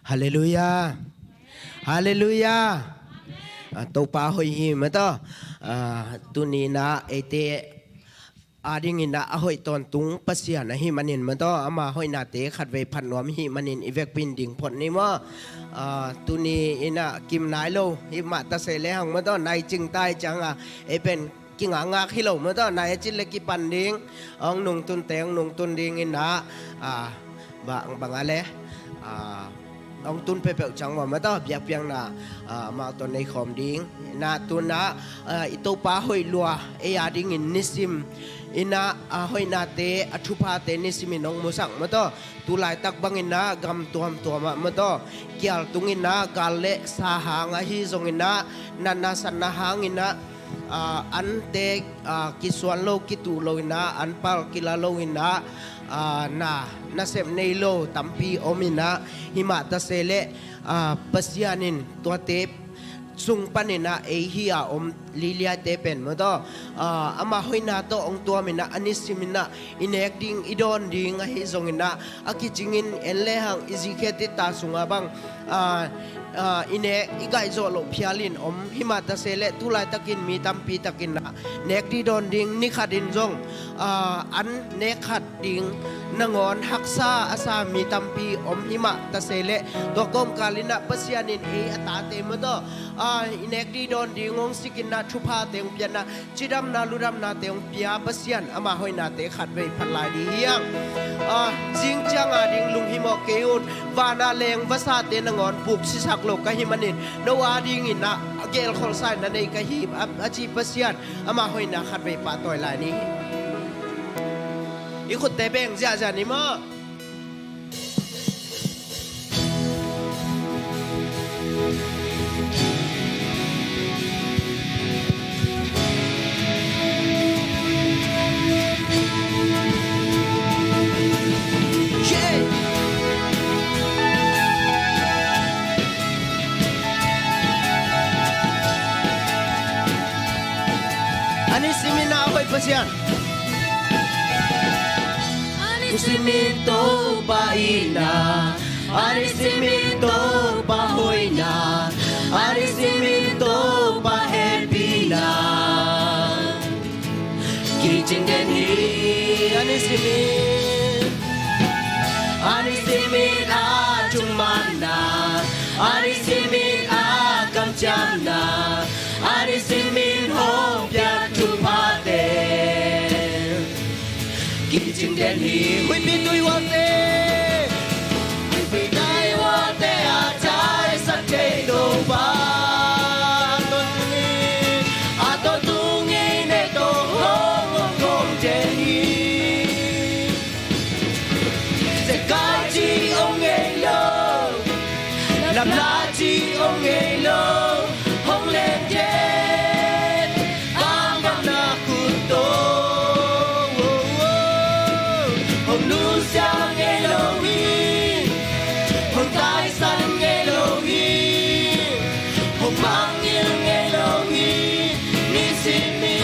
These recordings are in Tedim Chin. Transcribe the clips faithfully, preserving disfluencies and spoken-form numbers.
Halleluiah. Halleluiah. Ah, Topa hoih hi mataw. Ah, tuni-in ah eite adingin ah a hoih tawntung Pasian ahih manin mataw, ama hoihnate khatvei phat nuam ahih manin i vekpi-in ding phot ni maw. Ah, tuni-in ah kim nai lo hih mah ta se lehang mataw, nai cing ta hi ciangah ei pen kingakngak hi lo mataw, nai a cin le kipan ding, hong nungtunte hong nungtun dingin ah, ah, bang, bang a le, ah, hong tun peuhpeuh ciang mah mataw, biakpiakna, ah, amau tawh nei khawm ding. Inah tu-in ah, ah, i Topa hoih lua, ei adingin nisim, inah, ah, hoihnate, a thuphate nisimin hong musak mataw. Tu laitak bangin ah gam tuamtuam ah mataw, kial tungin ah gal le sa hang ahi zongin ah, natna satna hangin ah, ah, ante, ah, kisuan lo, kituh lo in ah, anpal kila lo in ah, ah, na, nasep nei lo tampi om in ah, hih mah ta se leh, ah, Pasian in tuate sung panin ah ei hih a om liliaite pen mataw, ah, ama hoihna tawh hong tuamin ah, a nisimin ah i nek ding, i dawn ding ahi zongin ah, a kicingin en lehang i zikhet i ta sungah bang, ah, ah, i nek, i gaihzawh loh phialin om hih mah ta se leh, tu laitakin mi tampi takin ah nek ding dawn ding, ni khatin zong, ah, an nek khat ding nangawn haksa a sa mi tampi om hih mah ta se leh, tua kawmkal in ah Pasian in ei a tate mataw, ah, i nek ding dawn ding hong sikin ah, thuphate hong pian ah, cidamna ludamnate hong pia Pasian ama hoihnate khatvei phat lai ding hi hang. Ah, zing ciang ading lunghimawh kei un, van a leng vasate nangawn puk sisak lo ka hih manin, no adingin ah a gelkholhsa in na nei ka hi, a, a ci Pasian ama hoihna khatvei pahtawi lai ni. I khutte beng ziahziah ni maw. A nisimin ah a hoih Pasian. A nisimin Topa itna, a nisimin Topa hoihna, a nisimin Topa hehpihna kicing den hi. A nisimin, a nisimin a thumanna, a nisimin a kamciamna, a nisimin hong piak thuphate kicing den hi. Huihpi tui hualte, huihpi tui hualte a taisan thei Topa, a tawntung in, a tawntung in ei tawh hong om khawm den hi. Zekai cih om ngei lo, lamlai cih om ngei lo, hong len den, a gamna khut tawh. Hong nusia ngei lo hi, hong taisan ngei lo hi, hong mangngilh ngei lo hi, nisimin.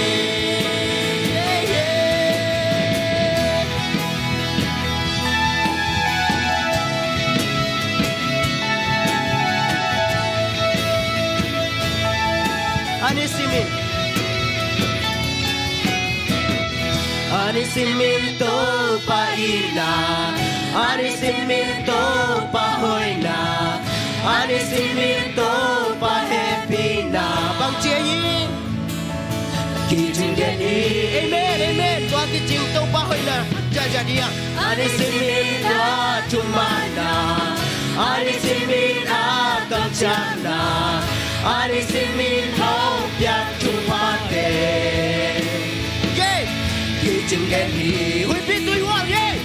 A nisimin, a nisimin Topa itna, a nisimin Topa hoihna, a nisimin Topa hehpihna bang ci a hi? Kicing den hi. Amen, amen. Tua kicing Topa hoihna, ja, ja dia. A nisimin a thumanna, a nisimin a kamciamna, a nisimin hong piak thuphate, yeah, kicing den hi. Huihpi tui hual, yeah.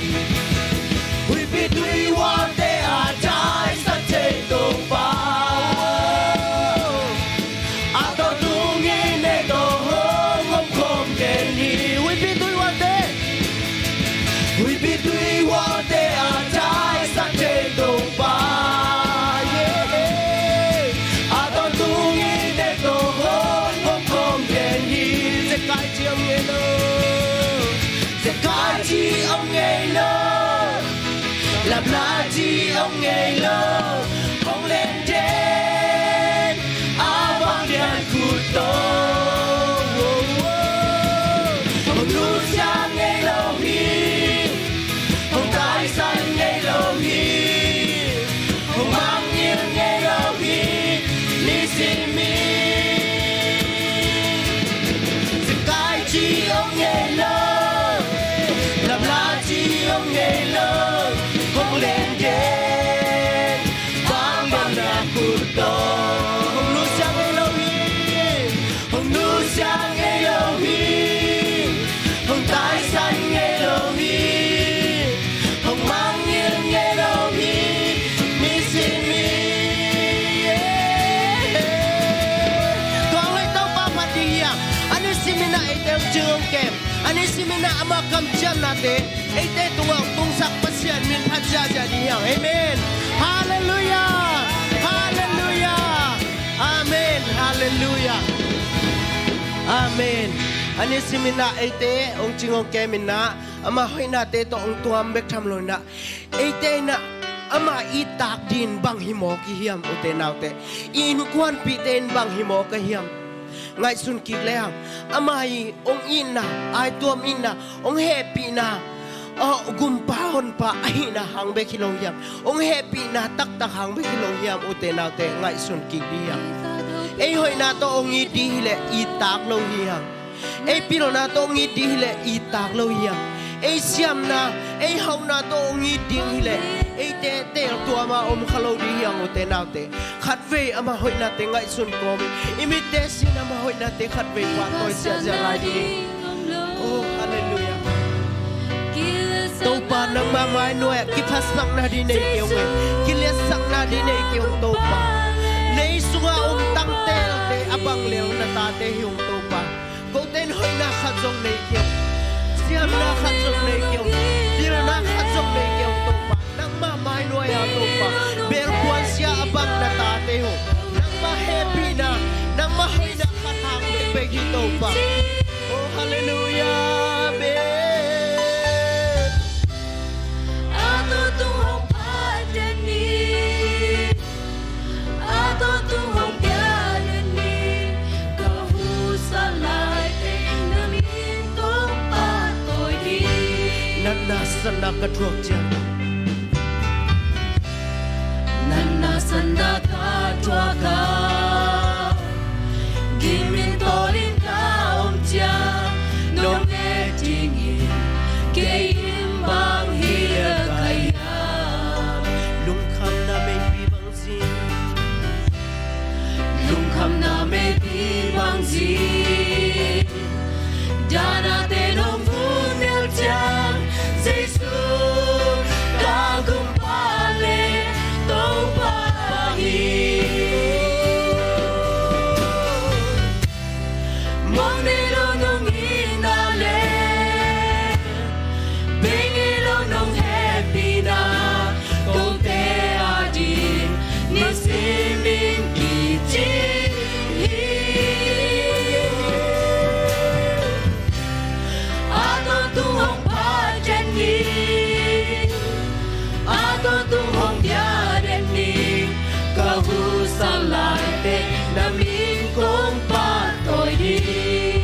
Huihpi tui hualte a taisan thei Topa, a tawntung in, a tawntung in ei tawh hong om khawm den hi. Huihpi tui hualte, huihpi tui hualte a taisan thei Topa, yeah, a tawntung in ei tawh hong om khawm den hi. Zekai cih om ngei lo, zekai cih om ngei lo, lamlai cih om ngei lo, ngei lo, hong leng gen, bang bang na khut tawh. Hong nusia ngei lo hi, hong nusia ngei lo hi, hong taisan ngei lo hi, hong mangngilh ngei lo hi, nisim ni. Tua hong hei Topa phat ding hi hang. A nisim in ah eite hong cing hong kem, a nisim in ah ama kamciamnate eite tungah hong tungsak Pasian min phat ziahziah ding hi hang. Amen. Halleluiah. Halleluiah. Amen. Halleluiah. Amen. A nisim in ah eite hong cing hong kem in ah, ama hoihnate tawh hong tuam bek tham lo in ah, eite in ah ama it tak ding bang hi mawk i hiam, ute naute? I innkuanpihte in bang hi mawk a hiam? Ngaihsun kik le hang, ama i hong itna, aituam itna, hong hehpihna, aw, gumpa honpa ahihna hang bek hi lo hiam? Hong hehpihna taktak hang bek hi lo hiam, ute naute? Ngaihsun kik ding hiam? Ei hoihna tawh hong it ding hileh it tak lo hi hang. Ei pilna tawh hong it ding hileh it tak lo hi hang. Ei siamna, ei hauhna tawh hong it ding hileh eite teltuama om kha lo ding hi hang, ute naute. Khatvei ama hoihnate ngaihsun kawm in, i mitte sin ama hoihnate khatvei pahtawi ziahziah lai ding. Oh, halleluiah. Topa, nangma mainuai ah kiphatsakna ding nei kei ung ei. Kiliatsakna ding nei kei ung Topa. Lei sunga om tangtelte a bang lel na tate hi ung Topa. Kote in hoihna khat zong nei kei ung. Siamna khat zong nei kei ung. Pilna khat zong nei kei ung Topa. Nangma mainuai ah Topa, belpuansia a bang na tate uh, nangma hehpihna, nangma hoihna khat hang bekbek hi Topa. Oh, halleluiah. Amen. A tawntung hong phat den ni, a tawntung hong pia den ni, ka husa lai teng na min kong pahtawi ding. Natna satna ka thuak ciang, natna satna ka thuak a, gim in tawl in ka om ciang, nong et dingin kei in bang hi a ka hiam? Lungkhamna meipi bang zing, lungkhamna meipi bang zing, danate nong vun nel ciang, Jesu ka gumpa le Topa hi. Mong nei lo nong itna le, bei ngei lo nong hehpihna, kote ading nisimin kicing hi. A tawntung hong phat den ni, a tawntung hong pia den ni, ka husa lai teng na min kong pahtawi ding.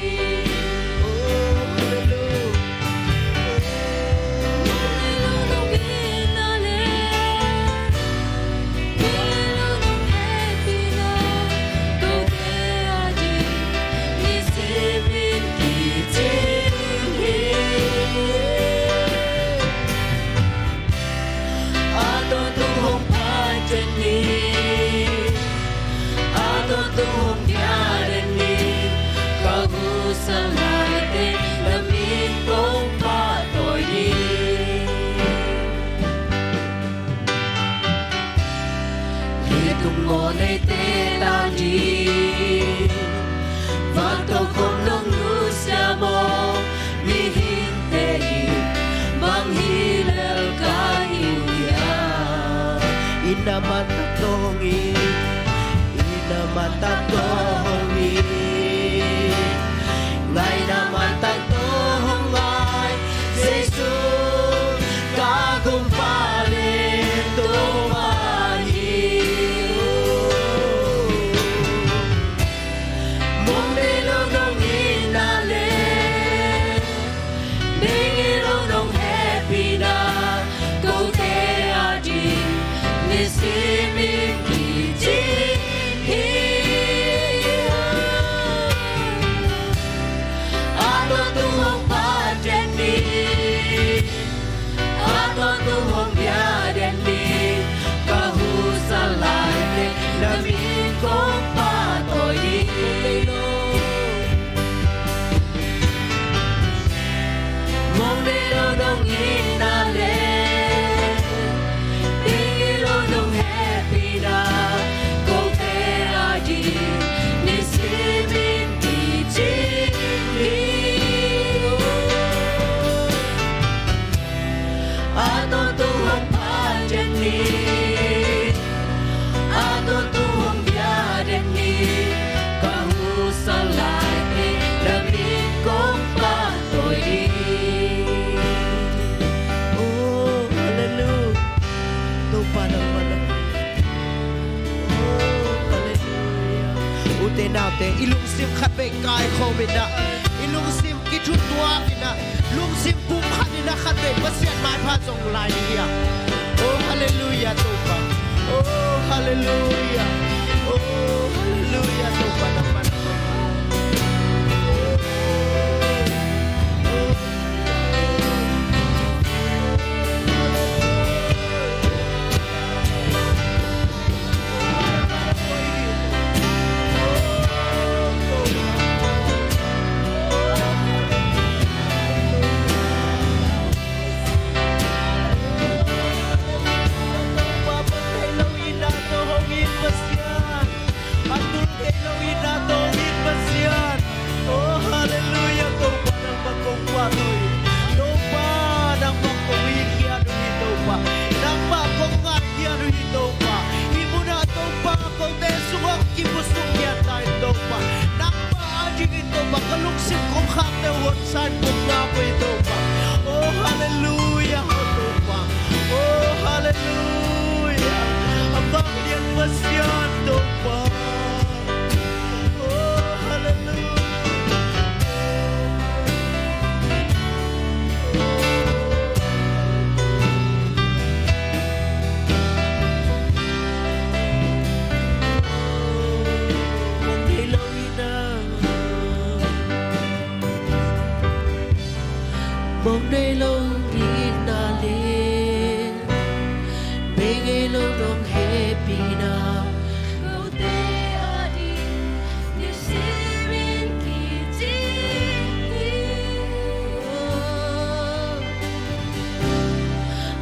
A tawntung hong phat den ni, a tawntung hong pia den ni, ka husa lai teng na min kong pahtawi ding. Leitung maw neite tang ding, van tokhom nong nusia maw, mihingte in bang hi lel ka hi uh hiam? I na man tak tawh hong it, i na man tak tawh hong it, ngai na man tak tawh hong ngai, Jesu ka gumpa le Topa hi. Mong nei lo nong itna le, bei ngei lo nong hehpihna, kote ading nisimin kicing hi. A tawntung hong phat den ni, a A tawntung hong pha den ni, a tawntung hong bia den ni, ka husa laite na min kong pahtawi ding. Oh, hallelujah. Topa nangmah na. Oh, hallelujah. Ute naute, i lungsim khatvei kaikhawm in ah, i lungsim kithutuak in ah, lungsim pumkhat in ah khatvei Pasian maipha zong lai ding hi a. Oh, hallelujah, Topa. Oh, hallelujah. Oh, hallelujah, Topa nangmah na. A tul thei lo in ah tawh hong it Pasian. Oh, hallelujah, Topa, nangmah kong pahtawi. Topa, nangmah kong it khiat uh hi, Topa. Nangmah kong ngai khiat uh hi, Topa. Hih munah, Topa, kote sungah kipusuk khiat ta in, Topa. Nangmah adingin, Topa, ka lungsim kong khakte uh honsa in kong ngak uh hi, Topa. Oh, hallelujah, oh, Topa. Oh, hallelujah. A vanglian Pasian, Topa. Oh, hallelujah. Mong nei lo in ah, mong nei lo in ah le, bei ngei lo nong hehpihna, kote ading nisim in kici hi.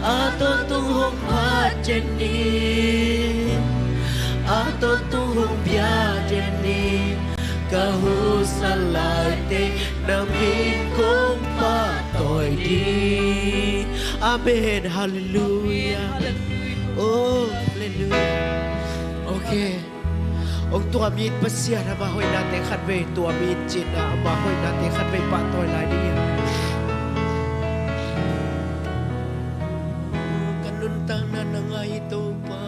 A tawntung hong pha den ni, a tawntung hong bia den ni, ka husa laite na min kong pahtawi ding. Amen. Hallelujah. Oh, hallelujah. Okay. Hong tuam it Pasian, ama hoihnate khatvei tuam it cihna, ama hoihnate khatvei pahtawi lai ding. Ka nuntakna nang mah hi, Topa.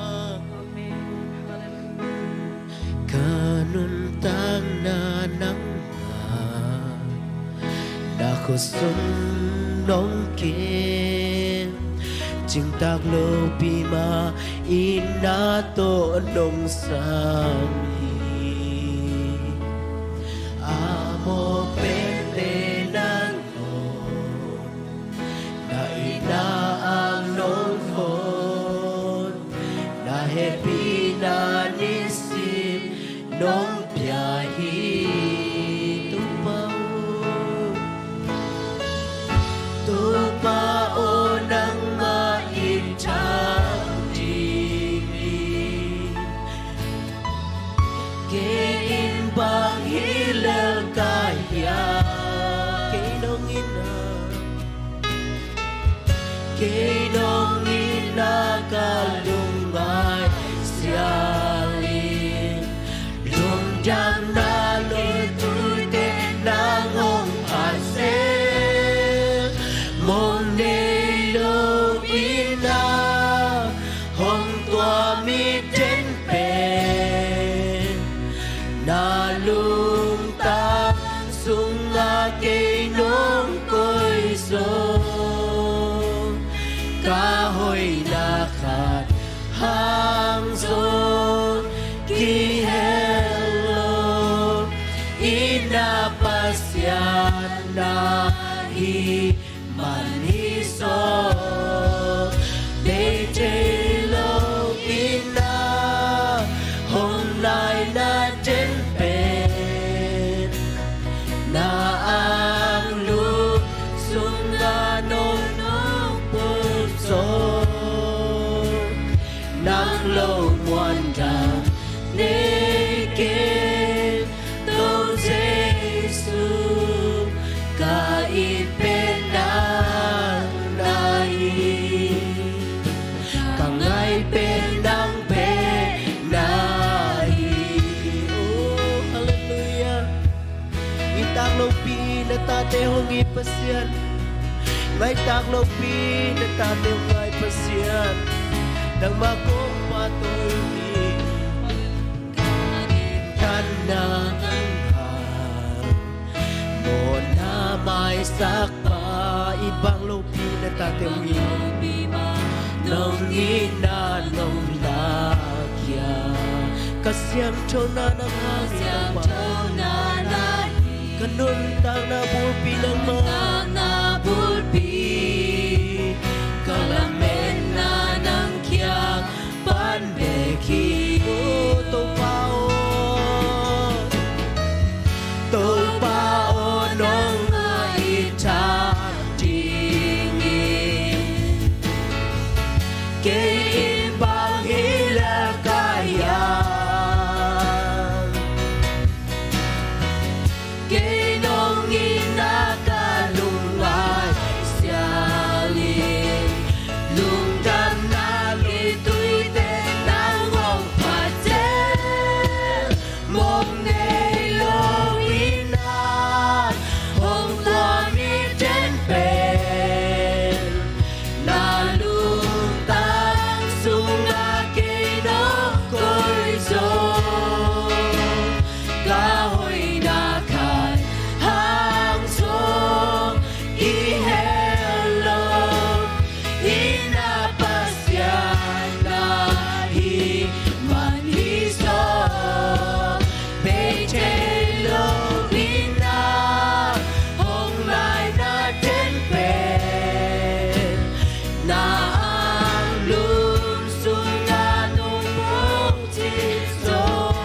Ka nuntakna nang mah, na khutsung nong kem, cingtak lopi mah inn ah tawh nong sang hi. A mawk pente nangawn, na itna ang nong hon, na hehpihna nisim nong pia hi. Topa aw, Topa aw, nangmah in thang ding hi. Kei in bang hi lel ka hiam? Kei nong in ah, kei nong in ah ka lungngai sial in, lungdamna lungtuite nang hong phat zel. Mong nei lo in ah hong tuam it den pen, na lungtang sungah kei nong koih zaw. Ka hoihna khat hang zong kihel lo, inn ah Pasian na hi man hi zaw. Bei thei lo inn ah hong naina den pen, na anglum sungah nong hong put zaw. Nang lo muan dang nei kei, Topa Jesu, ka it pen nang na hi. Pasian, ngai tak lopi na tate uh ngai Pasian, nangmah kong phat uh hi. Thanna nang hau, mawhna maisakpa, i bang lopi na tate uh hi. Nong itna nong lakhia, ka siangthona nang hau hi. Ka nuntakna bulpi nangmah, ka lametna nang kiang pan bek hi. O Topa aw, Topa aw, nangmah i tha ding hi. Kei in bang hi lel ka hiam? Kei nong itna ka lungngai sial hi. Lungdamna luituite nang hong phatel, mong nei lo in ah hong tua mite pen, na lungtang sungah kei nong koih zaw. Ka hoihna khat hang zong i hel lo, i na Pasian na hih man hi zaw. Bei thei lo in ah hong laina ten pen, na anglum sungah nong phucip zaw.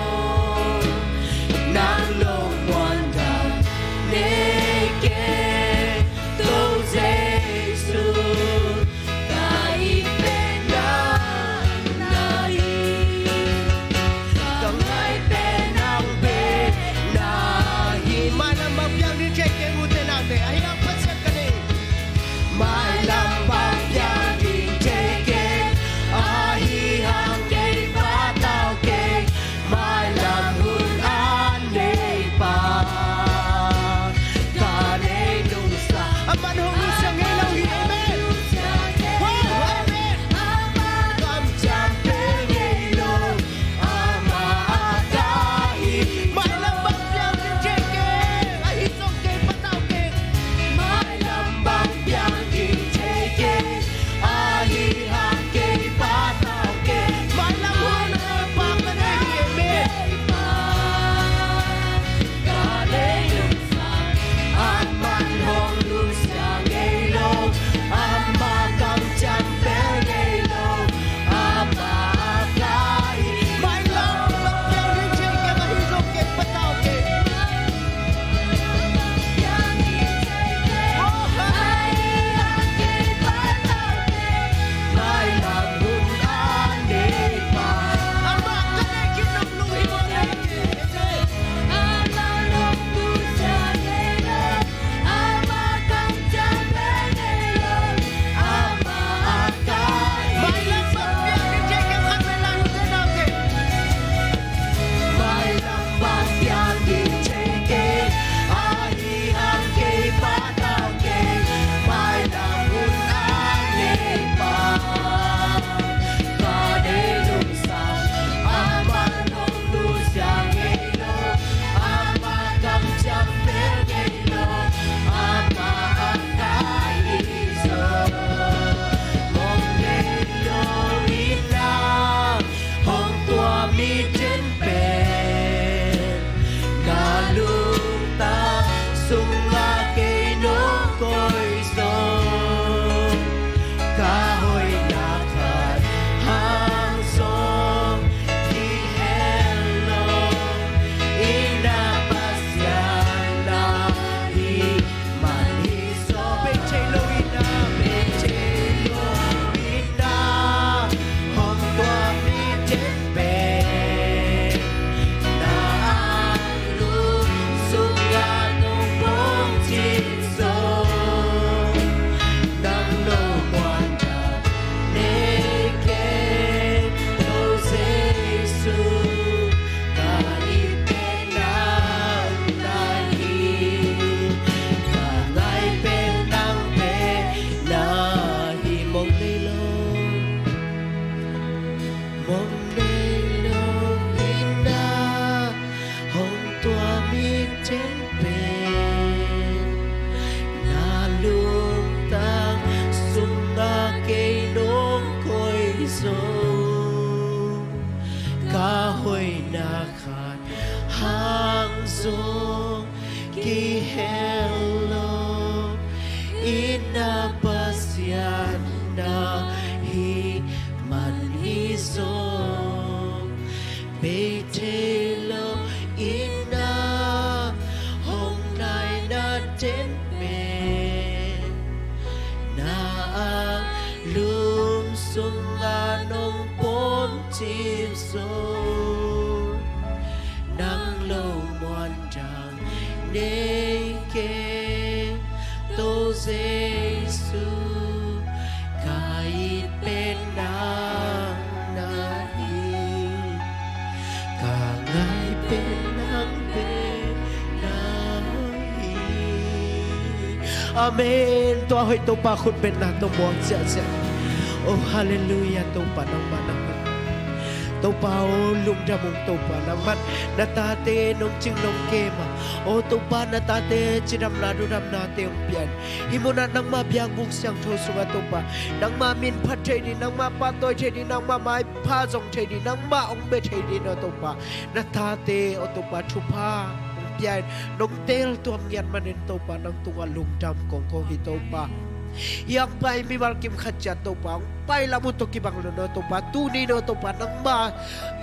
Nang lungmuan dang nei kei, Topa Jesu. Ka it pen nang na hi, ka ngai pen nang bek na hi. Mailam bang piang ding thei keng, ute naute, ahi hang Pasian ka deih. Mailam bang piang ding thei keng, ahi hang kei patau keng. Mailam hun a neipa, ka deih nungsa, aman hong nusia ngei lo hi. Amen. Wow, amen. Kamciam bel ngei lo, amah a ka hi. Mailam bang piang ding thei keng, ahi zong kei patau keng. Mailam bang piang ding thei keng, ahi hang kei patau keng. Mailam hun a neipa ka deih hi. Amen. Ka deih nungsa, aman hong nusia ngei lo, amah kamciam bel ngei lo, amah a ka hi. Mailam bang piang ding thei keng, ahi zong kei patau keng. Mailam bang piang ding thei keng, ahi hang kei patau keng. Mailam hun a neipa, ka deih nungsa, aman hong nusia ngei lo, amah kamciam bel ngei lo, amah a ka hi zaw. Mong nei lo in ah hong tua mite pen, na lungtang sungah kei nong koih zaw. Ka hoihna khat hang zong i hel lo, i na Pasian na hih man hi zaw. Bei thei lo in ah, bei thei lo in ah hong tua mite pen, na anglum sungah nong phucip zaw. Nang lungmuan dang zong kihel lo in, na Pasian na hih man hi zong, bei thei lo in, na hong naina ten pen na a lum sungah nong pom cip zong, nang lo muan dang nei keng, To Jesu, ka it pen nang na hi, ka ngai pen nang pen na hi. Amen. Tua hoih Topa khut bengna tawh muang ziahziah. Oh, halleluiah, Topa nangmah na hi. Topa aw, lungdam ung Topa, nangmah na tate nong cing nong kem a, aw Topa na tate cidamna dudamnate hong pia in. Hih munah nangmah biakbuk siangtho sungah Topa, nangmah min phat thei ding, nangmah pahtawi thei ding, nangmah maipha zong thei ding, nangmah hong bia thei ding aw Topa, na tate aw Topa thupha hong pia in, nong teel tuam ngiat manin Topa nang tungah lungdam kong ko hi Topa. Hih hong pai mimal kim khat ciat Topa, hong pai lam uh tawh kibang lo aw Topa, tuni aw Topa nangmah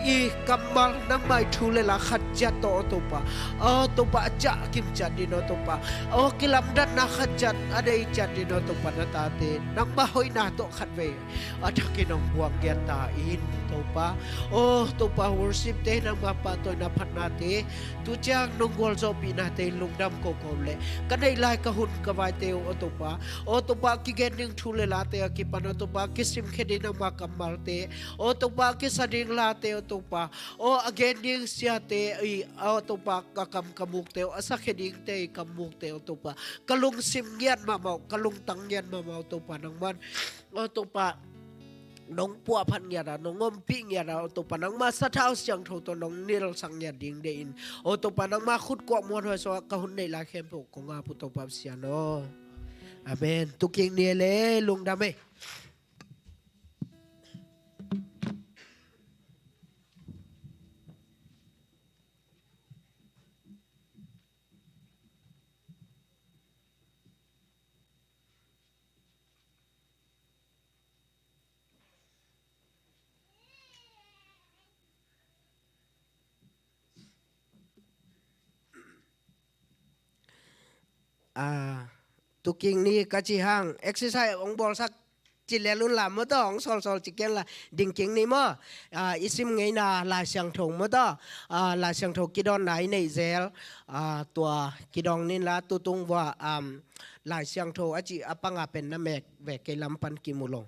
i kammal, nangmah i thu le la khat ciat tawh aw Topa, aw Topa a ciah kim ciat ding aw Topa, aw kilamdanna khat ciat a nei ciat ding aw Topa, na tate nangmah hoihna tawh khatvei a thakin hong buang ngiat ta in Topa. Aw Topa, worship te, nangmah pahtawina phatnate, tu ciang nong gualzawhpihnate lungdam kong ko leh, ka neih lai ka hun ka vaite uh aw Topa, aw Topa kigen ding thu le late a kipan aw Topa kisimkhia ding nangmah kammalte, aw Topa kisa ding late aw Topa, aw a gen ding siate i aw Topa ka kam ka mukte uh, a sakhia dingte i kam mukte aw Topa, ka lungsim ngiat mahmah uh, ka lungtang ngiat mahmah uh Topa, nangman aw Topa nong puahphat ngiat a, nong ompih ngiat a, aw Topa nangmah sathau siangtho tawh nong nilsak ngiat ding deih in, aw Topa nangmah khut kuak muanhuai sungah ka hun neih lai khempeuh kong ap uh Topa Pasian aw. Amen. Tukik ni le lungdam ei. Ah, tukik ni ka ci hang exercise hong bawlsak ci lel un la maw taw, hong sawlsawl ci ken la, dingkik ni maw. Ah, i sim ngeina Lai Siangtho maw taw, ah, Lai Siangtho kidawnna i neih zel, ah, tua kidawng nin la, tutung vua, um, Lai Siangtho a cih a panga pen na mek ve kei lam pan kimu lo.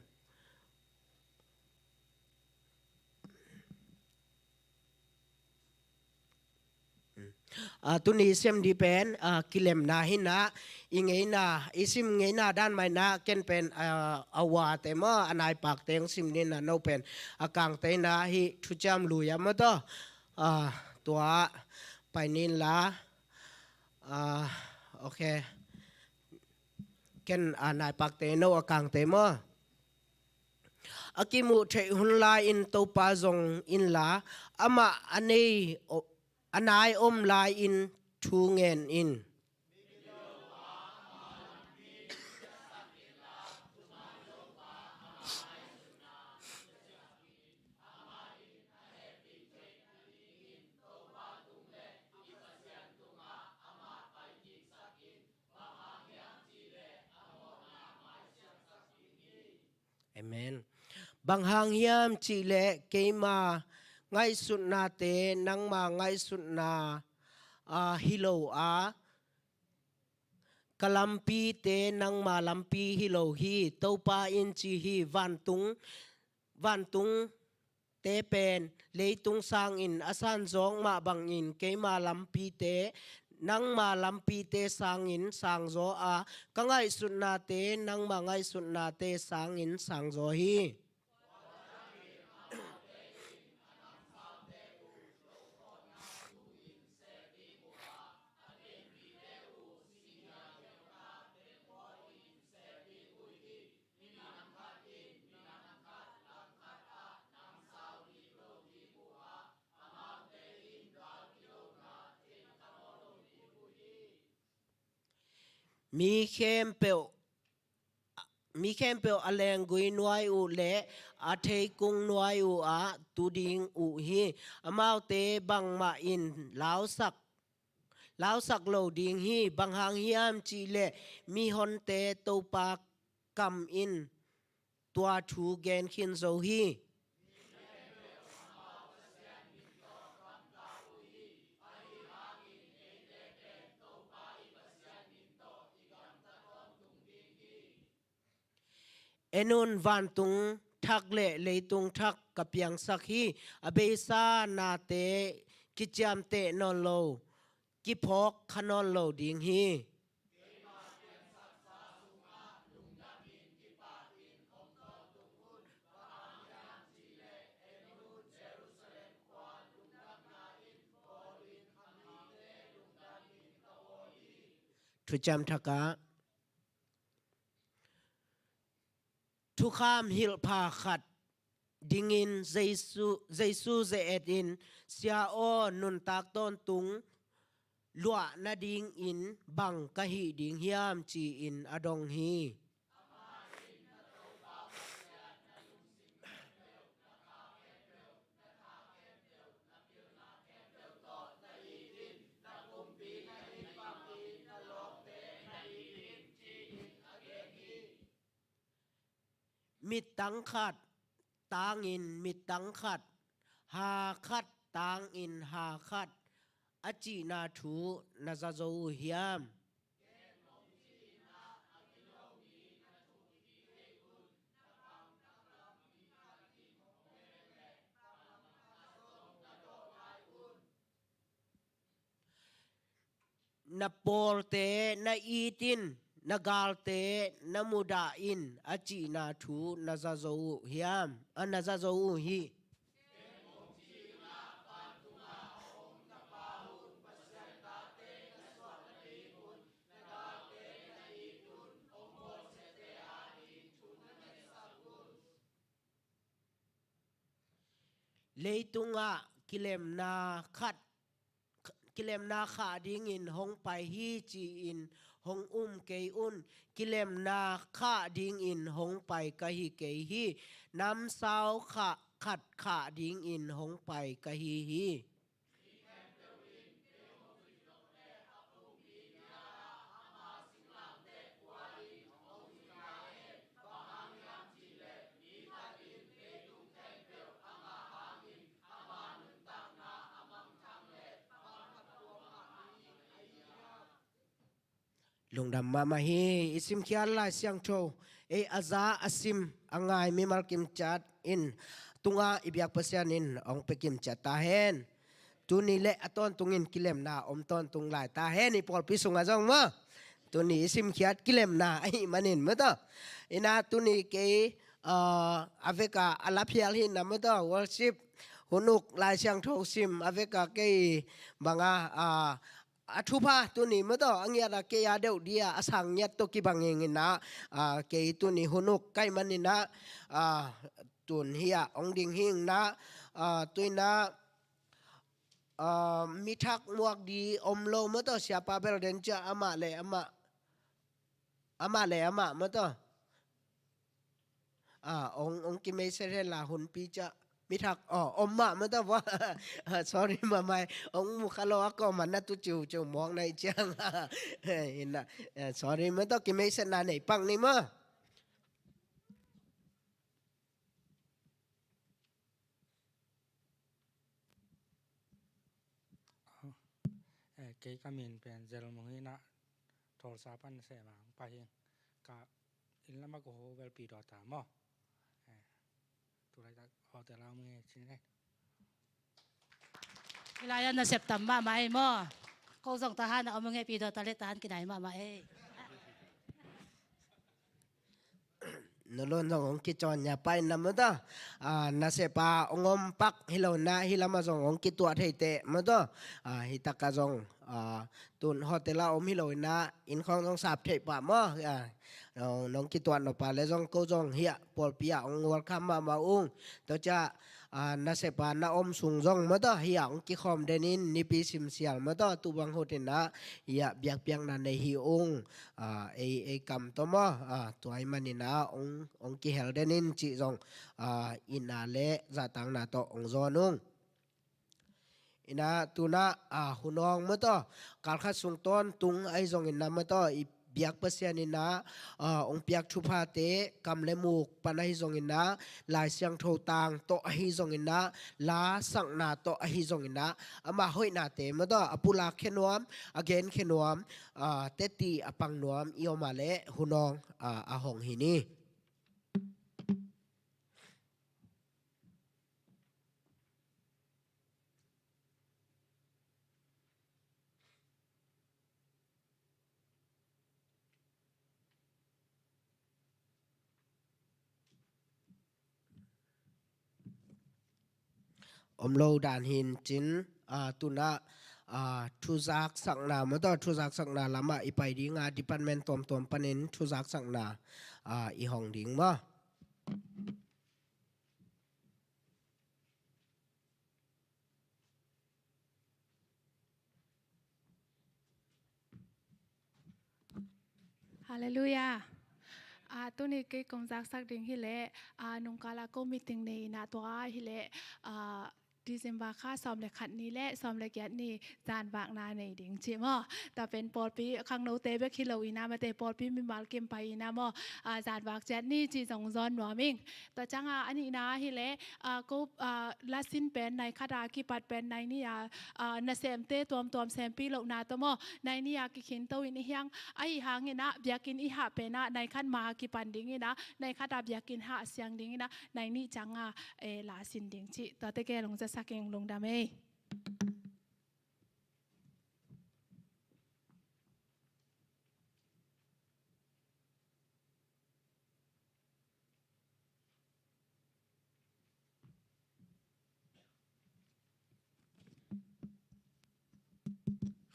Ah, tuni i sem di pen, ah, kilemna hi na, i ngeina, i sim ngeina dan mai na, ken pen, ah, a uate maw, a naipakte hong sim ni na, no pen a kangte hi na, hih thuciam lui a maw taw, ah, tua pai nin la, ah, ok, ken a naipakte, no a kangte maw. A kimuh theih hun lai-in Topa zong inla, amah a nei, a nai om lai-in thu ngen in. Amen. Bang hang hiam cihleh keima ngaihsutnate nangma ngaihsutna, ah, hi lo a, ka lampite nangma lampi hi lo hi, Topa in ci hi. Vantung, vantung te pen leitung sangin a sanzawk mah bangin keima lampite nangma lampite sangin sangzaw a, ka ngaihsutnate nangma ngaihsutnate sangin sangzaw hi. Mi khempeuh, mi khempeuh a lenggui nuai uh le a theikung nuai uh ah tu ding uh hi. Amaute bangmah in lausak, lausak lo ding hi. Bang hang hiam cihleh mihonte Topa kam in tua thu gen khin zo hi. En un, vantung thak le leitung thak ka piangsak hi. A beisa nate kiciamteh nawn lo, kiphawk kha nawn lo ding hi. Thuciam Thak ah thukham hilhpha khat dingin Jesu, Jesu ze-et in, "Sia aw, nuntak tawntung luah nadingin bang ka hih ding hiam?" ci-in a dong hi. Mittang khat tangin mittang khat, ha khat tangin ha khat a cihna thu na za zo uh hiam? Na pawlte na it in, na galte na mudah in a cihna thu na za zo uh hiam? A, na za zo uh hi. Leitungah kilemna khat, kilemna khah dingin hong pai hi ci-in hong um kei un. Kilemna khah dingin hong pai ka hi kei hi. Namsau khah, khat khah dingin hong pai ka hi hi. Lungdam mahmah hi. I simkhiat Lai Siangtho, ei a za a sim a ngai mimal kimciat in tunga i biak Pasian in hong pia kimciat ta hen. Tuni le a tawntungin kilemna om tawntung lai ta hen, i pawlpi sungah zong maw. Tuni i simkhiat kilemna ahih manin maw taw. Ina tuni kei, ah, a veka a laphial hi na maw taw, worship, hun uk, Lai Siangtho sim a veka kei banga, ah, a thupha tuni maw taw, a ngiat a kei a deuh dia a sang ngiat tawh kibang ing ina, ah, kei tuni hun uk kai man ina, ah, tun hi a hong ding hi ina, ah, tu ina, ah, mi thak muak di om lo maw taw, siapa bel den cia amah le amah, amah le amah maw taw. Ah, ong, ong kimei se hen la hun pi cia. Mi thak, oh, om mah maw taw vua. Ah, sorry mahmah. Ong mu kha lo a kawm a na tu ciu ciu mawk na i ciang. Ina, eh, sorry maw taw, kimei se na nei pang ni maw. Eh, kei ka min pen Zel Mung hi na, Tulsa pan se mang pa hi ka in lama ko ho vel pi do ta maw. Eh, tulai ta hotel a mung e chin ne. Ilai na sep tam mahmah ei maw. Ko zong tahan a om nge pi do ta le tahan kinai mahmah ei. Nulun zong hong kicawn nia pai na maw taw. Ah, nasep a hong om pak hi lo na, hi lama zong hong kituah thei teh maw taw. Ah, hi taka zong Ah, tun hotel ah om hi lo inah, inn khawng zong sap thei pah maw. Ah, nong, nong kituah nop a le zong ko zong hiah pawlpi ah hong welcome mahmah ung. Tua ciah, ah, nasep a na om sung zong maw tawh hiah hong kikhawm den in, nipi simsial maw tawh tu bang hut inah hiah biakpiakna nei hi ung. Ah, ei, ei kam tawh maw. Ah, tua ahih man inah hong, hong kihel den in cih zong, ah, itna le zahtakna tawh hong zawn ung. Inah tunah, ah, hunawng maw tawh, kalkhat sung tawntung ahi zong inah maw tawh, i biak Pasian inah, ah, hong piak thuphate kam le muk pan ahi zong inah, Lai Siangtho tang tawh ahi zong inah, la sakna tawh ahi zong inah, ama hoihnate maw tawh, a pulak khe nuam, a gen khe nuam, ah, teti a pang nuam i om a le hunawng, ah, a hong hi ni. Om lo dan hin cin, ah, tunah, ah, thuzaksakna maw tawh, thuzaksakna lamah i pai dinga department tuamtuam panin thuzaksakna, ah, i hong ding maw. Halleluiah. Ah, tuni kei kong zaksak ding hileh, ah, nungkala ko meeting nei inah tua hileh, ah, December kha sawm le khat ni le sawm le giat ni zanvakna nei ding ci maw. Tua pen pawlpi khangnote bek hi lo inah mate pawlpi mimal kim pai inah maw. Ah, zanvak ciat ni ci zong zawn nuam ing. Tua cianga a nihna hileh, ah, ko, ah, lasin pen nai khata kipat pen nai ni a, ah, nasemte tuamtuam sempih lohna tawh maw, nai ni a kikhinto in i hiang, ahi hang inah biakinn i hah penah nai khat ma kipan ding inah, nai khata biakinn hah siang ding inah, nai nih cianga, eh, lasin ding cih. Tuate ke lungzasak ing, lungdam ei.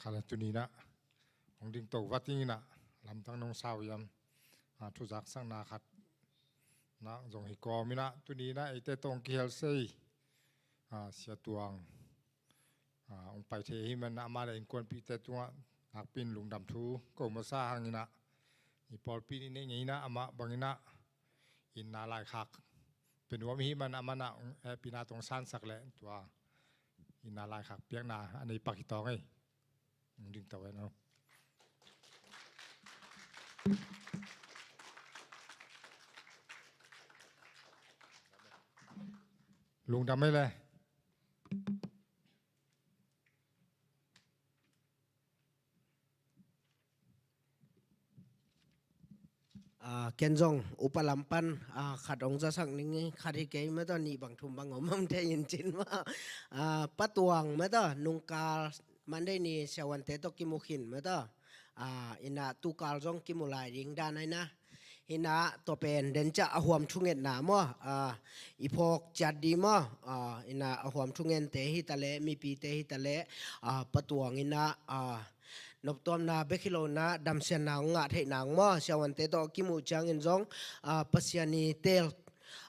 Khala tuni inah hong dingto vat ding inah lamdang nong sau hiam? Ah, thuzaksakna khat na zong hi kawm inah tuni inah eite tawh hong kihel sei, ah, Sia Tuang, ah, hong pai thei ahih man amah le innkuanpihte tungah nakpi in lungdam thu ko masa hang inah, i pawlpi nih neih ngei inah amah bang inah itna laikhak pia nuam ahih man amah inah hong, eh, hehpihna tawh hong sansak leh tua itna laikhak piakna a nei pak hi tawng ei. Hong dingto ei no. Lungdam ei le. Ah, ken zong upa lam pan, ah, khat hong zasak ning, khat hi kei maw tawh, nih bang thum bang om om thei in cin maw. Ah, Pa Tuang maw tawh, nungkal Monday ni siavuante tawh kimu khin maw tawh. Ah, inah tukal zong kimu lai ding dan ahi na. Inah tua pen den ciah a huam thungetna maw. Ah, i phawk ciat di maw. Ah, inah a huam thungente hi ta leh, mipite hi ta leh, ah, Pa Tuang inah, ah, noptuamna bek hi lo inah damsiatna hong ngah theih nang maw. Siavuante tawh kimuh ciangin zong, ah, Pasian i teel,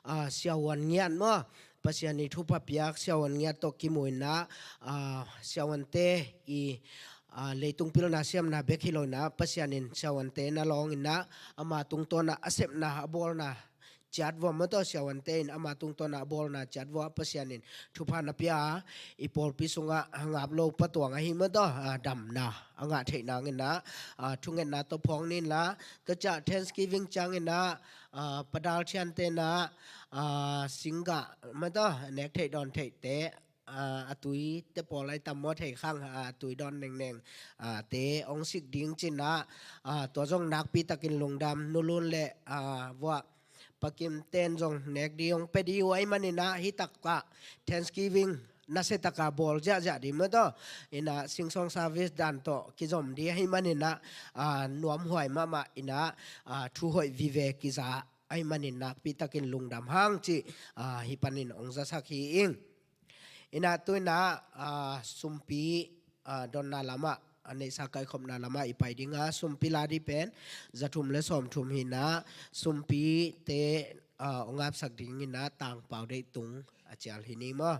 ah, siavuan ngiat maw. Pasian i thupha piak siavuan ngiat tawh kimu inah, ah, siavuante i, ah, leitung pilna siamna bek hi lo inah Pasian in siavuante na lawng inah ama tungtawn ah a sepna a bawlna ciat vua maw tawh, siavuante in ama tungtawn ah a bawlna ciat vua Pasian in thupha na pia a, i pawlpi sungah a ngap lo Pa Tuang ahi maw tawh, ah, damna a ngah theih nang inah, ah, thungetna tawh phawng ni inla, tua ciah Thanksgiving ciang inah, ah, Pa Dal Thiante inah, ah, singgah maw tawh, nek theih dawn theihte, ah, a tuite pawl ahi tam maw, thei khang, ah, a tui dawn nengneng, ah, te hong sik ding ci inah, ah, tua zong nakpi takin lungdam. Nu Lun le, ah, vuah Pa Kimten zong nek di hong pia di uh ahih man inah, hi takah Thanksgiving nasia taka bawl ziahziah di maw tawh. Inah sing song service dan tawh kizom di ahih man inah, ah, nuamhuai mahmah inah, ah, thu hoih vive kiza ahih manin nakpi takin lungdam hang cih, ah, hih panin hong zasak hi ing. Inah tu inah, ah, sumpi, ah, donna lamah, a neihsa kaikhopna lamah i pai ding a, sumpi la ding pen za thum le sawm thum hi in ah, sumpite, ah, hong apsak ding in ah tangpau deih tung a cial hi ni maw.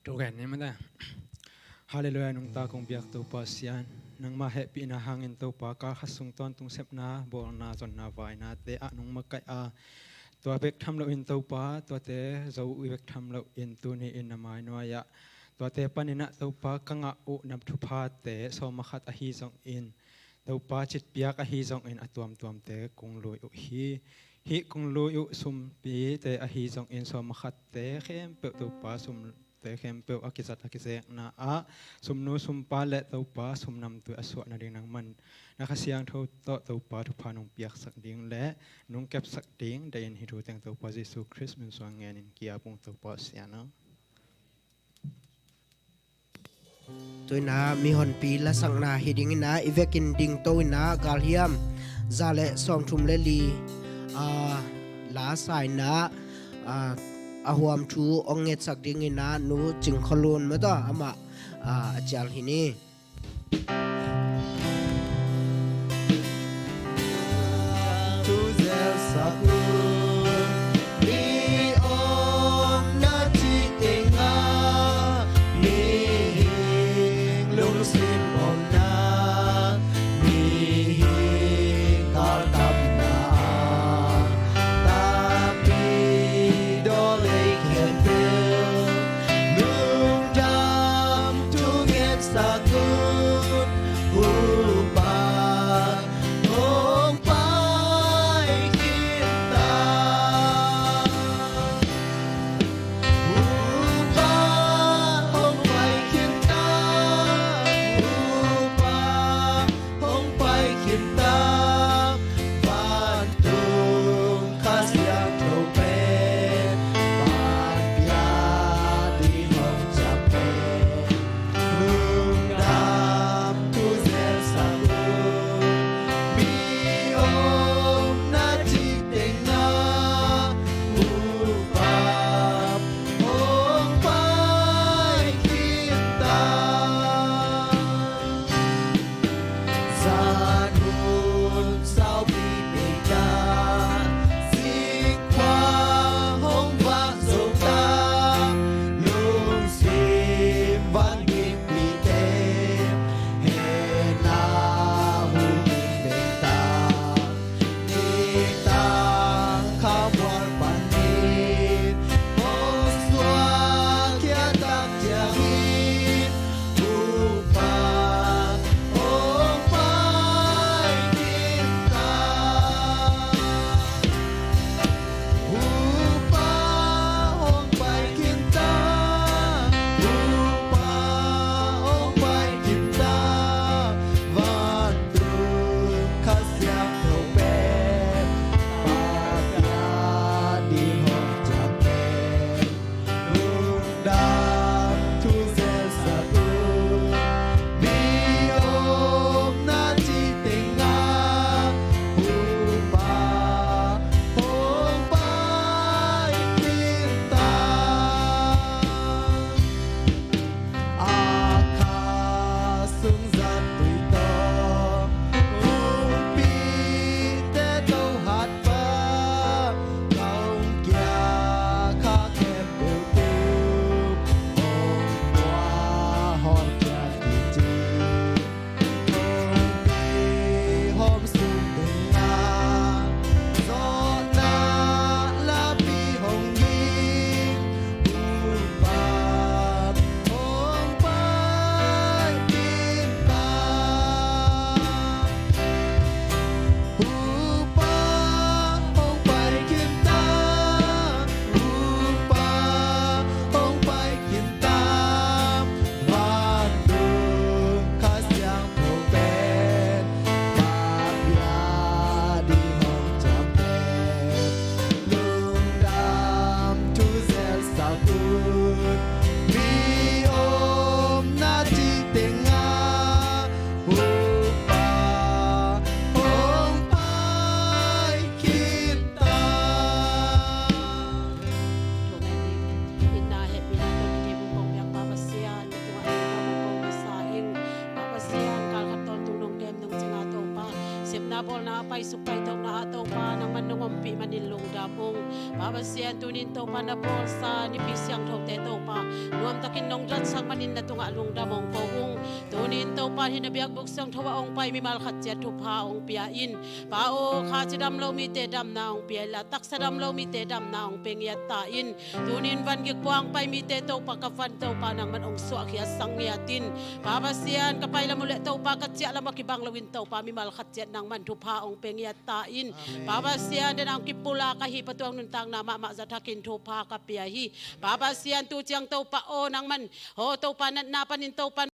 Thungen ni mate. Halleluiah, nungta kong biak Topa Pasian. Nangmah hehpihna hangin Topa, kal khat sung tawntung sepna, bawlna, zonna, vainate ah nong makaih a, tua bek tham loin Topa, tuate zo i bek tham loin tuni in na mainuai ah, tuate panin ah Topa ka ngah uh na thuphate sawm a khat ahi zongin, Topa citpiak ahi zongin a tuamtuamte kong lui uh hi. Hih kong lui uh sumpite ahi zongin sawm a khatte khempeuh Topa, sumte khempeuh a kizat a kizekna ah sumnu sumpa le Topa sumnamtui a suah nading nangman na Kha Siangtho tawh Topa thupha nong piaksak ding le nong kepsak ding deih in hih thu teng Topa Jesu Khrist min suang ngenin ki-ap ung Topa Pasian aw. Tu-in ah mihonpi lasakna hi dingin ah i vekin dingto in ah galhiam za le sawmthum le li, aa, la sa in ah, aa, a huam thu hong ngetsak dingin ah Nu Cing Khua Lun mataw amah, aa, a cial hi ni. Lungdam thu ngetsak un, Suk paito na ah Topa nangman nong ompih manin lungdam ung. Pa Pasian, tunin Topa na bawlsa Nipi siangthote Topa nuamtakin nong datsak manin na tungah lungdam ong ko ung. Tunin Topa hih na biakbuk siangtho ah ong pai mimal khat ciat thupha ong pia in. Pa aw, kha cidam lo mite damna ong pia inla, taksa dam lo mite damna ong pia ngiat ta in. Tunin van gik puang pai mite Topa ka van Topa nangman ong suahkhiatsak ngiat in. Pa Pasian, ka pai lam uh leh Topa ka ciah lam ah kibang loin Topa mimal khat ciat nangman thupha ong pia ngiat ta in. Pa Pasian, den ang kipulak ahi Pa Tuang nuntakna mahmah zah thakin thupha ka pia hi. Pa Pasian, tu ciang Topa aw nangman, aw Topa natna panin Topa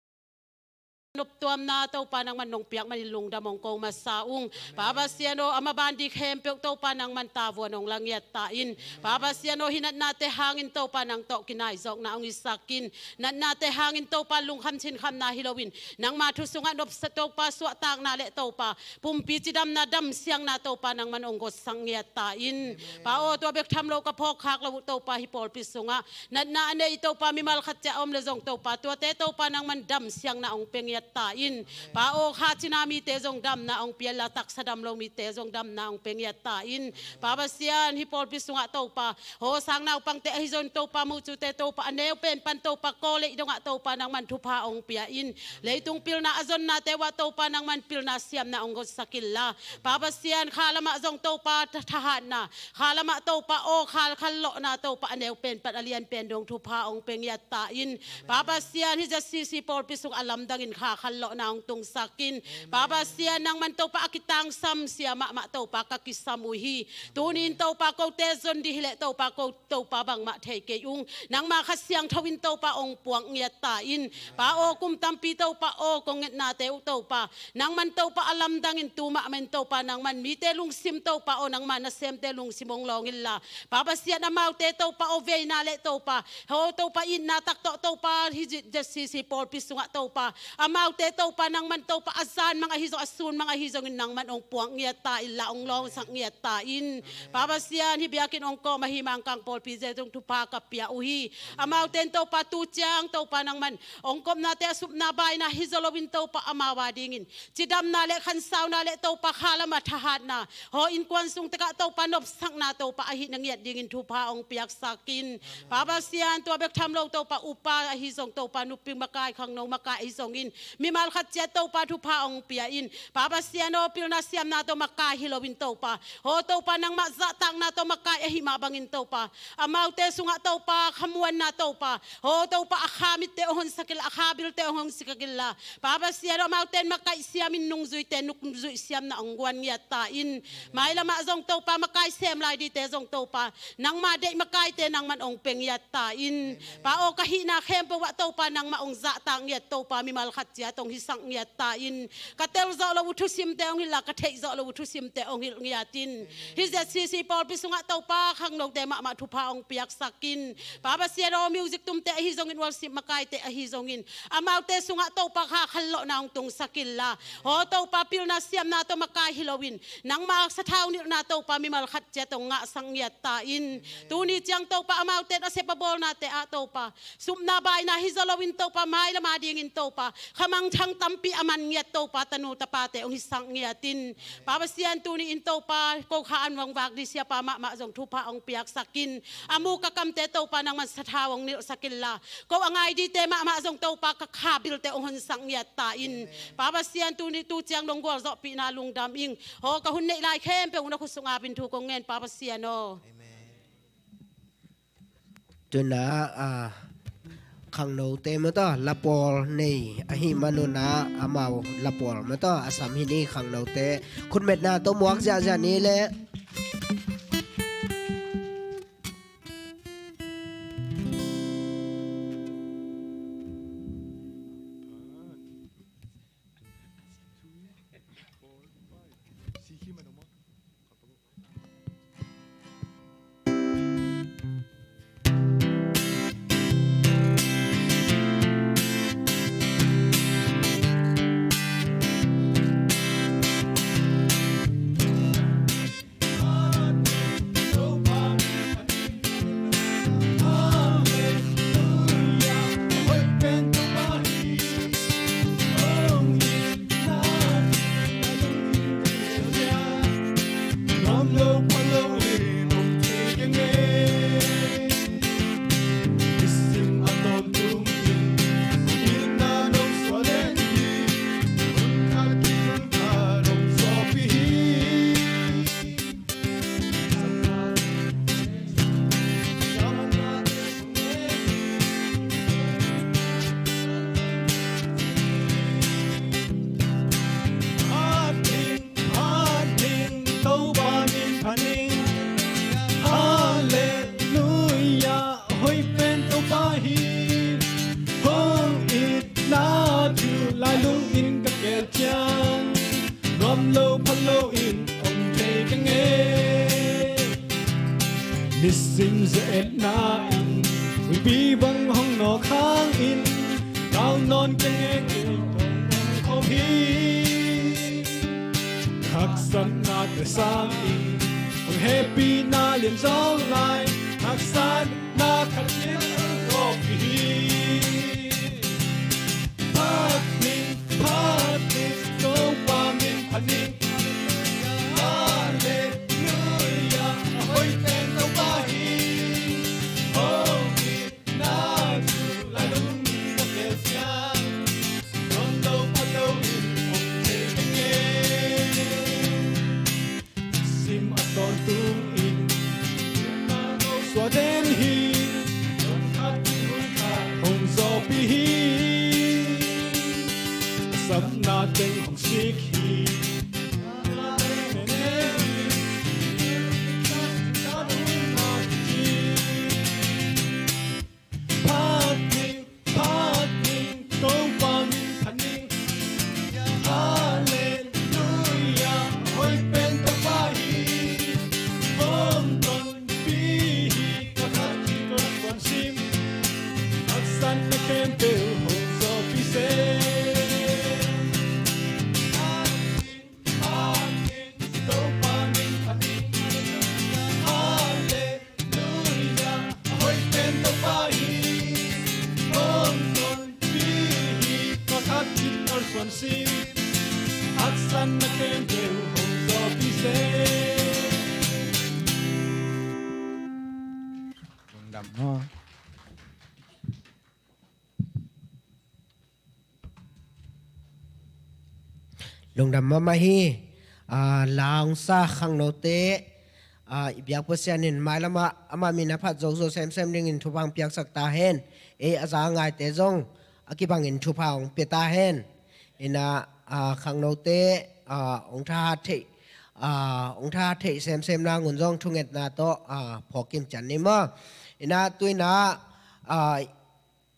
noptuamna Topa nangman nong piak manin lungdam ong ko masa ung. Pa Pasian aw, a maban ding khempeuh Topa nangman tavuan ong la ngiat ta in. Pa Pasian aw, hih natnate hangin Topa nang tawh kinaizawkna ong hisak in. Natnate hangin Topa lungkham cinkhamna hi loin nangma thu sungah nopsa Topa suahtakna leh Topa pumpi cidamna damsiangna Topa nangman ong gotsak ngiat ta in. Pa aw, tua bek tham lo ka phawkkhak lo uh Topa hih pawlpi sungah natna a nei Topa mimal khat ciat a om leh zong Topa tuate Topa nangman damsiangna ong pia ngiat ta in. Pa aw, kha cina mite zong damna ong pia inla, taksa dam lo mite zong damna ong pia ngiat ta in. Pa Pasian, hih pawlpi sungah Topa aw, sang naupangte ahi zong Topa mucute Topa a neu pen pan Topa kawleih dongah Topa nangman thupha ong pia in. Leitung pilna a zonnate uh ah Topa nangman pilna siamna ong gotsak inla, Pa Pasian, kha lamah zong Topa tha-, thahatna, kha lamah Topa aw, kha khallawhna Topa a neu pen pan a lian pen dong thupha ong pia ngiat ta in. Pa Pasian, hih Z C C pawlpi sungah a lamdangin kha khallawhna ong tungsak in. Pa Pasian, nangman Topa a kitangsam sia mahmah Topa ka kisam uh hi. Tunin Topa kote zon ding hi leh Topa ko Topa bangmah thei kei ung. Nangma Kha Siangtho in Topa ong puak ngiat ta in. Pa aw, kum tampi Topa aw, kong ngetnate uh Topa nangman Topa a lamdangin tu mahmah in Topa nangman mite lungsim Topa aw, nangma nasemte lungsim ong lawng inla, Pa Pasian, amaute Topa aw, veina leh Topa aw, Topa itna tak tawh Topa hih Z C C pawlpi sungah Topa amaute Topa nangman Topa a zan mang ahi zong, a sun mang ahi zongin nangman ong puak ngiat ta inla, ong lawngsak ngiat ta in. Pa Pasian, hih biakinn ong kawm ahi Mangkang pawlpite zong thupha ka pia uh hi. Amaute in Topa tu ciang Topa nangman ong kawmnate a supna baina hi zaw loin Topa amau a dingin cidamna leh khansauna leh Topa kha lamah thahatna, aw innkuan sung tekah Topa nopsakna Topa ahih na ngiat dingin thupha ong piaksak in. Pa Pasian, tua bek tham lo Topa upa ahi zong Topa nupi makai, khangno makai ahi zongin mimal khat ciat Topa thupha ong pia in. Pa Pasian aw, pilna siamna tawh makai hi loin Topa aw, Topa nangmah zahtakna tawh makai ahih mah bangin Topa amaute sungah Topa khamuanna Topa aw, Topa a kha mitte ong honsak inla, a kha bilte ong honsak inla, Pa Pasian aw, amaute in makaih siamin nungzuite nungzuih siamna ong guan ngiat ta in. Mailamah zong Topa makai sem lai dingte zong Topa nangma deih makaite nangman ong pia ngiat ta in. Pa aw, ka hihna khempeuh ah Topa nangmah ong zahtak ngiat Topa mimal khat ciat ong hisak ngiat ta in. Ka tel zawh lo uh thusimte ong hilh la, ka theih zawh lo uh thusimte ong hilh ngiat in. Hih Z C C pawlpi sungah Topa khangnote mahmah thupha ong piaksak in. Pa Pasian aw, music tumte ahi zongin, worship makaite ahi zongin amaute sungah Topa kha khallawhna ong tungsak inla, aw Topa pilna siamna tawh makai hi loin nangma sathau nilhna Topa mimal khat ciat ong ngahsak ngiat ta in. Tuni ciang Topa amaute in a sep a bawlnate ah Topa supna baina hi zaw loin Topa mailam a dingin Topa khamangthang tampi a man ngiat Topa tanu tapate ong hisak ngiat in. Pa Pasian, tuni in Topa ko kha an vangvak ding siapa mahmah zong thupha ong piaksak in. A muk a kamte Topa nangman sathau ong nilhsak inla, ko a ngai dingte mahmah zong Topa ka kha bilte ong honsak ngiat ta in. Pa Pasian, tuni tu ciang nong gualzawhpihna lungdam ing. Aw, ka hun neih lai khempeuh na khut sung apin thu kong ngen Pa Pasian aw. Amen. Tuna, ah, khangnote mataw, lapawl nei ahih manun ah amau lapawl mataw a sam hi ni khangnote. Khutmetna tawh muak ziahziah ni leh. phaning. Halleluia, hoih pen Topa hi. Hong itna thu lailung in ka kel ciang, nuam lo pha lo in om thei ka ngei. Nisim ze-etna in huipi bang hong nawk hangin, kau nawn ka ngei, kei tawh hong khawm hi. Haksatnate sangin hong hehpihna lian zawng lai, haksatna khat in hong gawp hi. Phat ning, phat ning, Topa min phat ning. Halleluia, a hoih pen Topa hi. Hong itna thu lailung in ka kel ciang, nuam lo pha lo in om thei ka ngei. Sim a tawntungin, suah den hi, hong zawpi hi. Sapna teng hong sik hi. Phat ning, phat ning, Topa min phat ning. Halleluia, hoih pen Topa hi. Hong tonpih hi, ka khat hi ka suan sim. Haksatna khempeuh hong zawpi se. Phat ning, phat ning, Topa min phat ning. Halleluia, a hoih pen Topa hi. Hong tonpih hi, ka khat hi ka suan sim. Haksatna khempeuh hong zawpi se. Lungdam maw? Lungdam mahmah hi. Ah, la hong sa khangnote, ah, i biak Pasian in mailamah amah min a phat zozo semsem dingin thupha hong piaksak ta hen. Ei a za a ngaite zong a kibangin thupha hong pia ta hen. Inah, ah, khangnote, ah, hong thahat theih, ah, hong thahat theih semsem nangun zong thungetna tawh, ah, phawk kim cian ni maw? Inah tu inah, ah,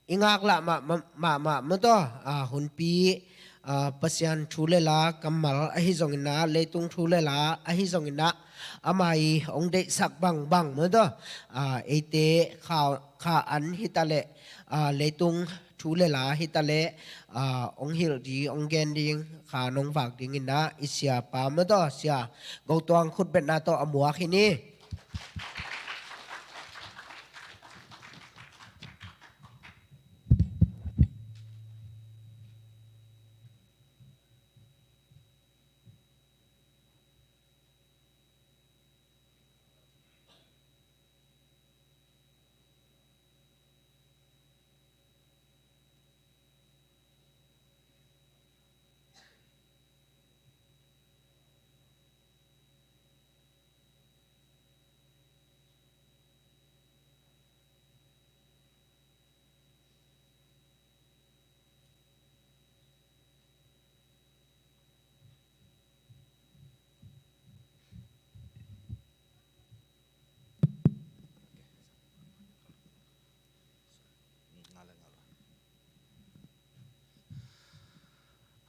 i ngaklah mah, mah, mah, mah, mah tawh, ah, hunpi, ah, Pasian thu le la kammal ahi zongin ah, leitung thu le la ahi zongin ah, ama i hong deihsak bangbang mah tawh, ah, eite kha, kha an hi ta leh, ah, leitung thu le la hi ta leh, ah, hong hilh ding, hong gen ding, kha nong vak dingin ah, i siapa mah tawh, Sia Go Tuang khutbetna tawh a muak hi ni.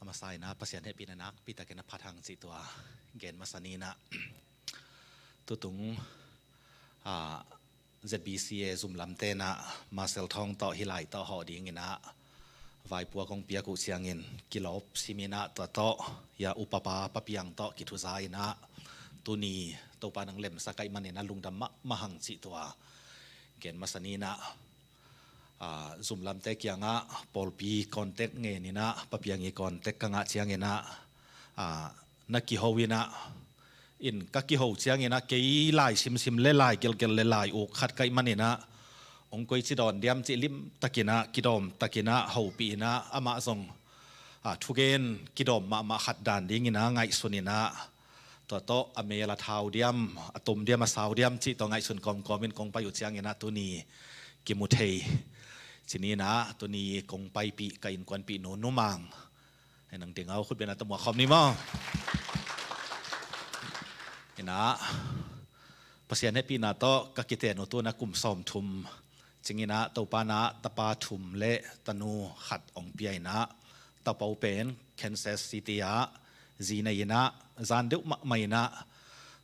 A masa in ah Pasian hehpihna nakpi takin a phat hang cih tua gen masa ni in ah, tutung, ah, Z B C A zum lamte in ah Marcel Thawng tawh hih lai tawh hawh dingin ah vaipuak hong piak uh ciangin kilawp sim in ah tua tawh, ya, upapa Pa Piang tawh kithuza in ah tuni Topa nang lemsak ahih manin ah lungdam mahmah hang cih tua gen masa ni in ah, ah, zum lamte kiangah pawlpi contact ngen in ah, Pa Piang i contact ka ngah ciangin ah, ah, na kiho in ah, in ka kiho ciangin ah, kei lai simsim le lai gelgel le lai uk khat ka hih manin ah, hong koici dawn diam cih limtakin ah, kidawmtakin ah hopih in ah, amah zong, ah, thugen kidawm mahmah khat dan dingin ah ngaihsun in ah, tua tawh a mel a thau diam, a tom diam, a sau diam cih tawh ngaihsun kawmkawm in kong pai uh ciangin ah tuni kimu thei. Ci ni in ah tuni kong paipih ka innkuanpih nu Nu Mang, hei, nang teng a khutbetna tawh muak khawm ni maw? Inah, Pasian hehpihna tawh ka kiten uh tu-in ah kum sawmthum cingin ah Topa in ah tapa thum le tanu khat hong pia inah, tapa uh pen Kansas City ah zi nei inah, zan deuh mahmah inah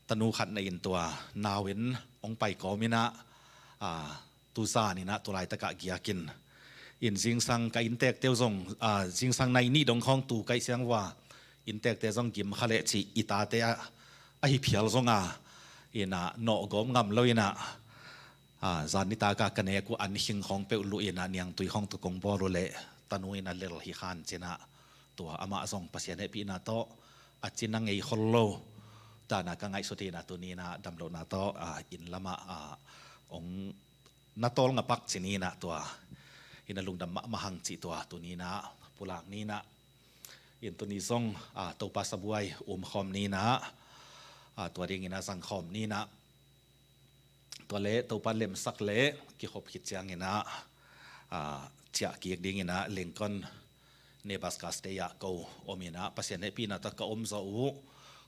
tanu khat nei in tua nau in hong pai kawm inah, a, tu zan inah tu laitakah giak in, in zingsang ka inntekte uh zong, a, zingsang nai nih dong khawng tu ka hih siang uh a, inntekte zong gim kha leh cih i tate ah ahi phial zong a, inah nawhgawm ngam lo inah, a, zan nitak ah ka nek uh an khing khawng peuh luh inah niangtui khawng tawh kong bawl uh leh tanu inah lel hi khan ci inah, tua amah zong Pasian hehpihna tawh a cina ngei khol lo dan ah ka ngaihsut inah tuni inah damlohna tawh, a, inn lamah, a, hong na tawl ngapak ci ni inah tua inah lungdam mahmah hang cih tua tuni inah pulak ni inah, in tuni zong, a, Topa sabuai umkhawm ni inah, a, tua ding inah zangkhawm ni inah, tua leh Topa lemsak leh kikhop khit ciang inah, a, ciah kik ding inah Lincoln, Nebraska State ah ko om inah, Pasian hehpihna tawh ka om zawh uh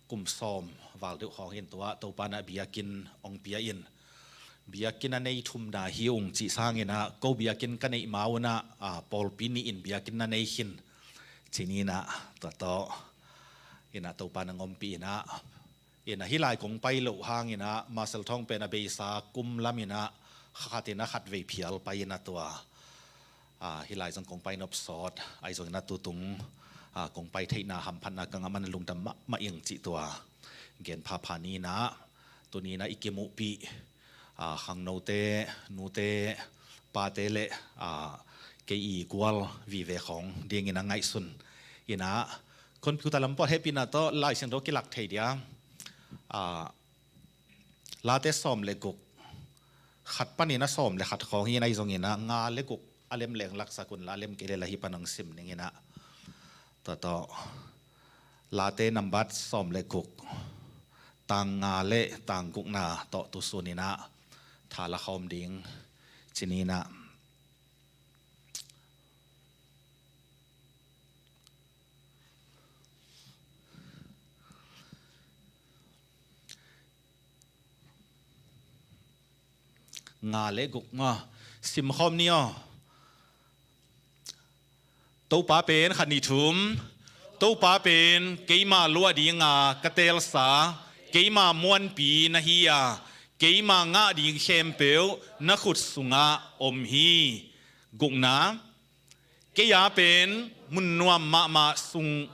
kum sawm val deuh khawng in tua Topa in ah biakinn hong pia in, biakinn a nei thumna hi ung cih sang inah, ko biakinn ka neih ma un ah, a, pawlpi nih in biakinn na nei khin ci ni inah, tua tawh inah Topa in hong ompih inah, inah hih lai kong pai loh hang inah Marshall Thawng pen a beisa kum lam inah kha khat inah khatvei phial pai inah tua, a, hih lai zong kong pai nop sawt ahi zong inah tutung, a, kong pai theihna hamphatna ka ngah man lungdam mahmah ing cih tua gen phapha ni inah, tuni inah i kimuhpih, a, khangnote, nute, pate le, a, kei i gual vive khawng ding inah ngaihsun inah, computer lam pawh hehpihna tawh Lai Siangtho kilak thei dia, a, Late sawm le guk, khat panin ah sawm le khat khawng hi inah, ahi zong inah nga le guk a lem leng laksak un la, a lem kei leh la hih pan hong sim ning inah, tua tawh Late nambat sawm le guk, tang nga le tang gukna tawh tu sun inah tha la khawm ding ci ni inah. Nga le guk maw, simkhawm ni aw. Topa pen khat nih thum, Topa pen keima luah dinga ka teelsa, keima muanpi na hi a, keima ngah ding khempeuh na khut sungah om hi. Gukna, kei a pen mun nuam mahmah sung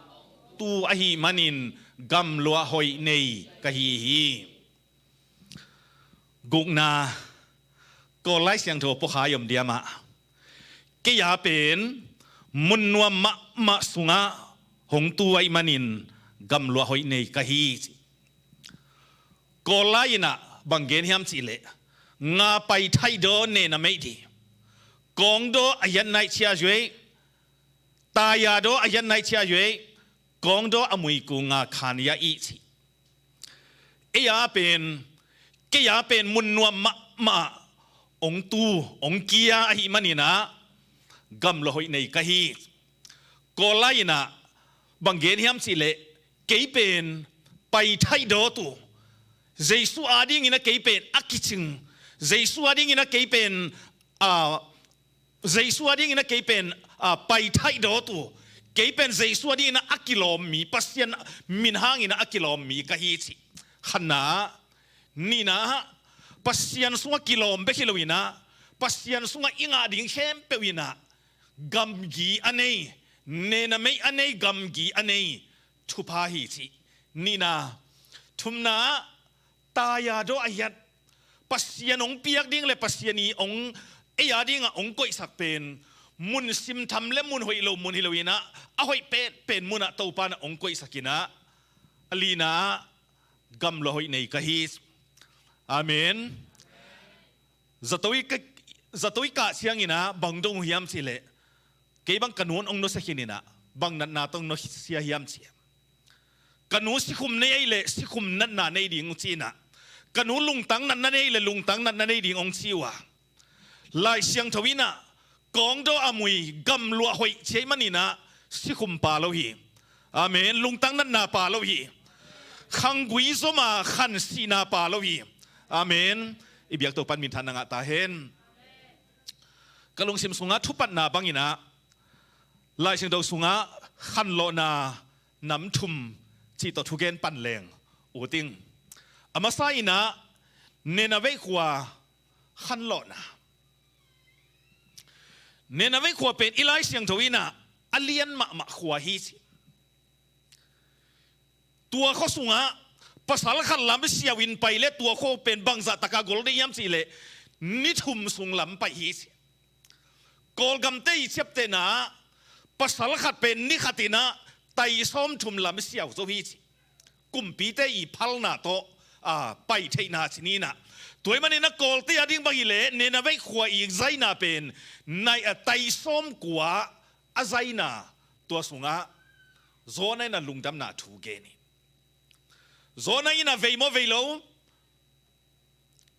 tu ahih manin gamluah hoih nei ka hi hi. Gukna, Kawl Lai Siangtho pawkhai om diamah, kei a pen mun nuam mahmah sungah hong tu ahih manin gamluah hoih nei ka hi. Kawl lai inah bang gen hiam cihleh, nga pai thaih daw ne na meih dih, kawng daw a hiat naih cia zuei, taya daw a hiat naih cia zuei, kawng daw a muiku nga khan ya ih cih. Ei a pen, kei a pen mun nuam mahmah hong tu, hong kia ahih maninah gamluah hoih nei ka hi. Kawl lai inah bang gen hiam cihleh, kei pen pai thaih dawtu, Jesu adinginah kei pen a kicing, Jesu adinginah kei pen, a, Jesu adinginah kei pen, a, pai thaih dawtu, kei pen Jesu adinginah a kilawm mi, Pasian min hanginah a kilawm mi ka hi cih. Khatna, nihna, Pasian sungah kilawm bek hi loinah, Pasian sungah i ngah ding khempeuh inah gamgi a nei, nena meih a nei, gamgi a nei thupha hi cih. Nihna, thumna, taya daw a hiat, Pasian hong piak ding le Pasian i hong, ei a dingah hong koihsak pen mun simtham le mun hoih lo mun hi loinah, a hoih penpen munah Topa inah hong koihsak inah, a lina, gamluah hoih nei ka hi. Amen. Zato i ka, zato i kah cianginah bang dong uh hiam cihleh, kei bang ka nu in hong nusia khin inah, bang natna tawh hong nusia hiam ci. Ka nu sikhum nei ahih leh sikhum natna nei ding uh ci inah, ka nu lungtang natna nei ahih leh lungtang natna nei ding hong ci uh a, Lai Siangtho inah kawng daw a mui gamluah hoih ci ahih maninah sikhum pha lo hi. Amen. Lungtang natna pha lo hi. Khanggui zom a khan sihna pha lo hi. Amen. I biak Topa'n minthanna ngah ta hen. Ka lungsim sungah thupatna bangin ah Lai Siangtho sungah khanlawhna nam thum cih tawh thugen pan leng ut ing. A masa in ah Nineveh khua khanlawhna. Nineveh khua pen i Lai Siangtho in ah a lian mahmah khua hi ci. Tua khua sungah pasal khat lam siau in pai leh tua khua pen bangzah taka gol ding hiam cih leh ni thum sung lam pai hi ci. Kawlgamte i ciaptehna ah pasal khat pen ni khat in ah tai sawmthum lam siau zo hi ci. Kumpite i phalna tawh, a, pai theihna ci ni in ah. Tua ahih manin ah Kawlte a ding bang hi leh Nineveh khua i zaina pen nai a tai sawmkua a zaina, tua sungah Jonah in ah lungdamna thu gen hi. Jonah in ah vei maw vei lo?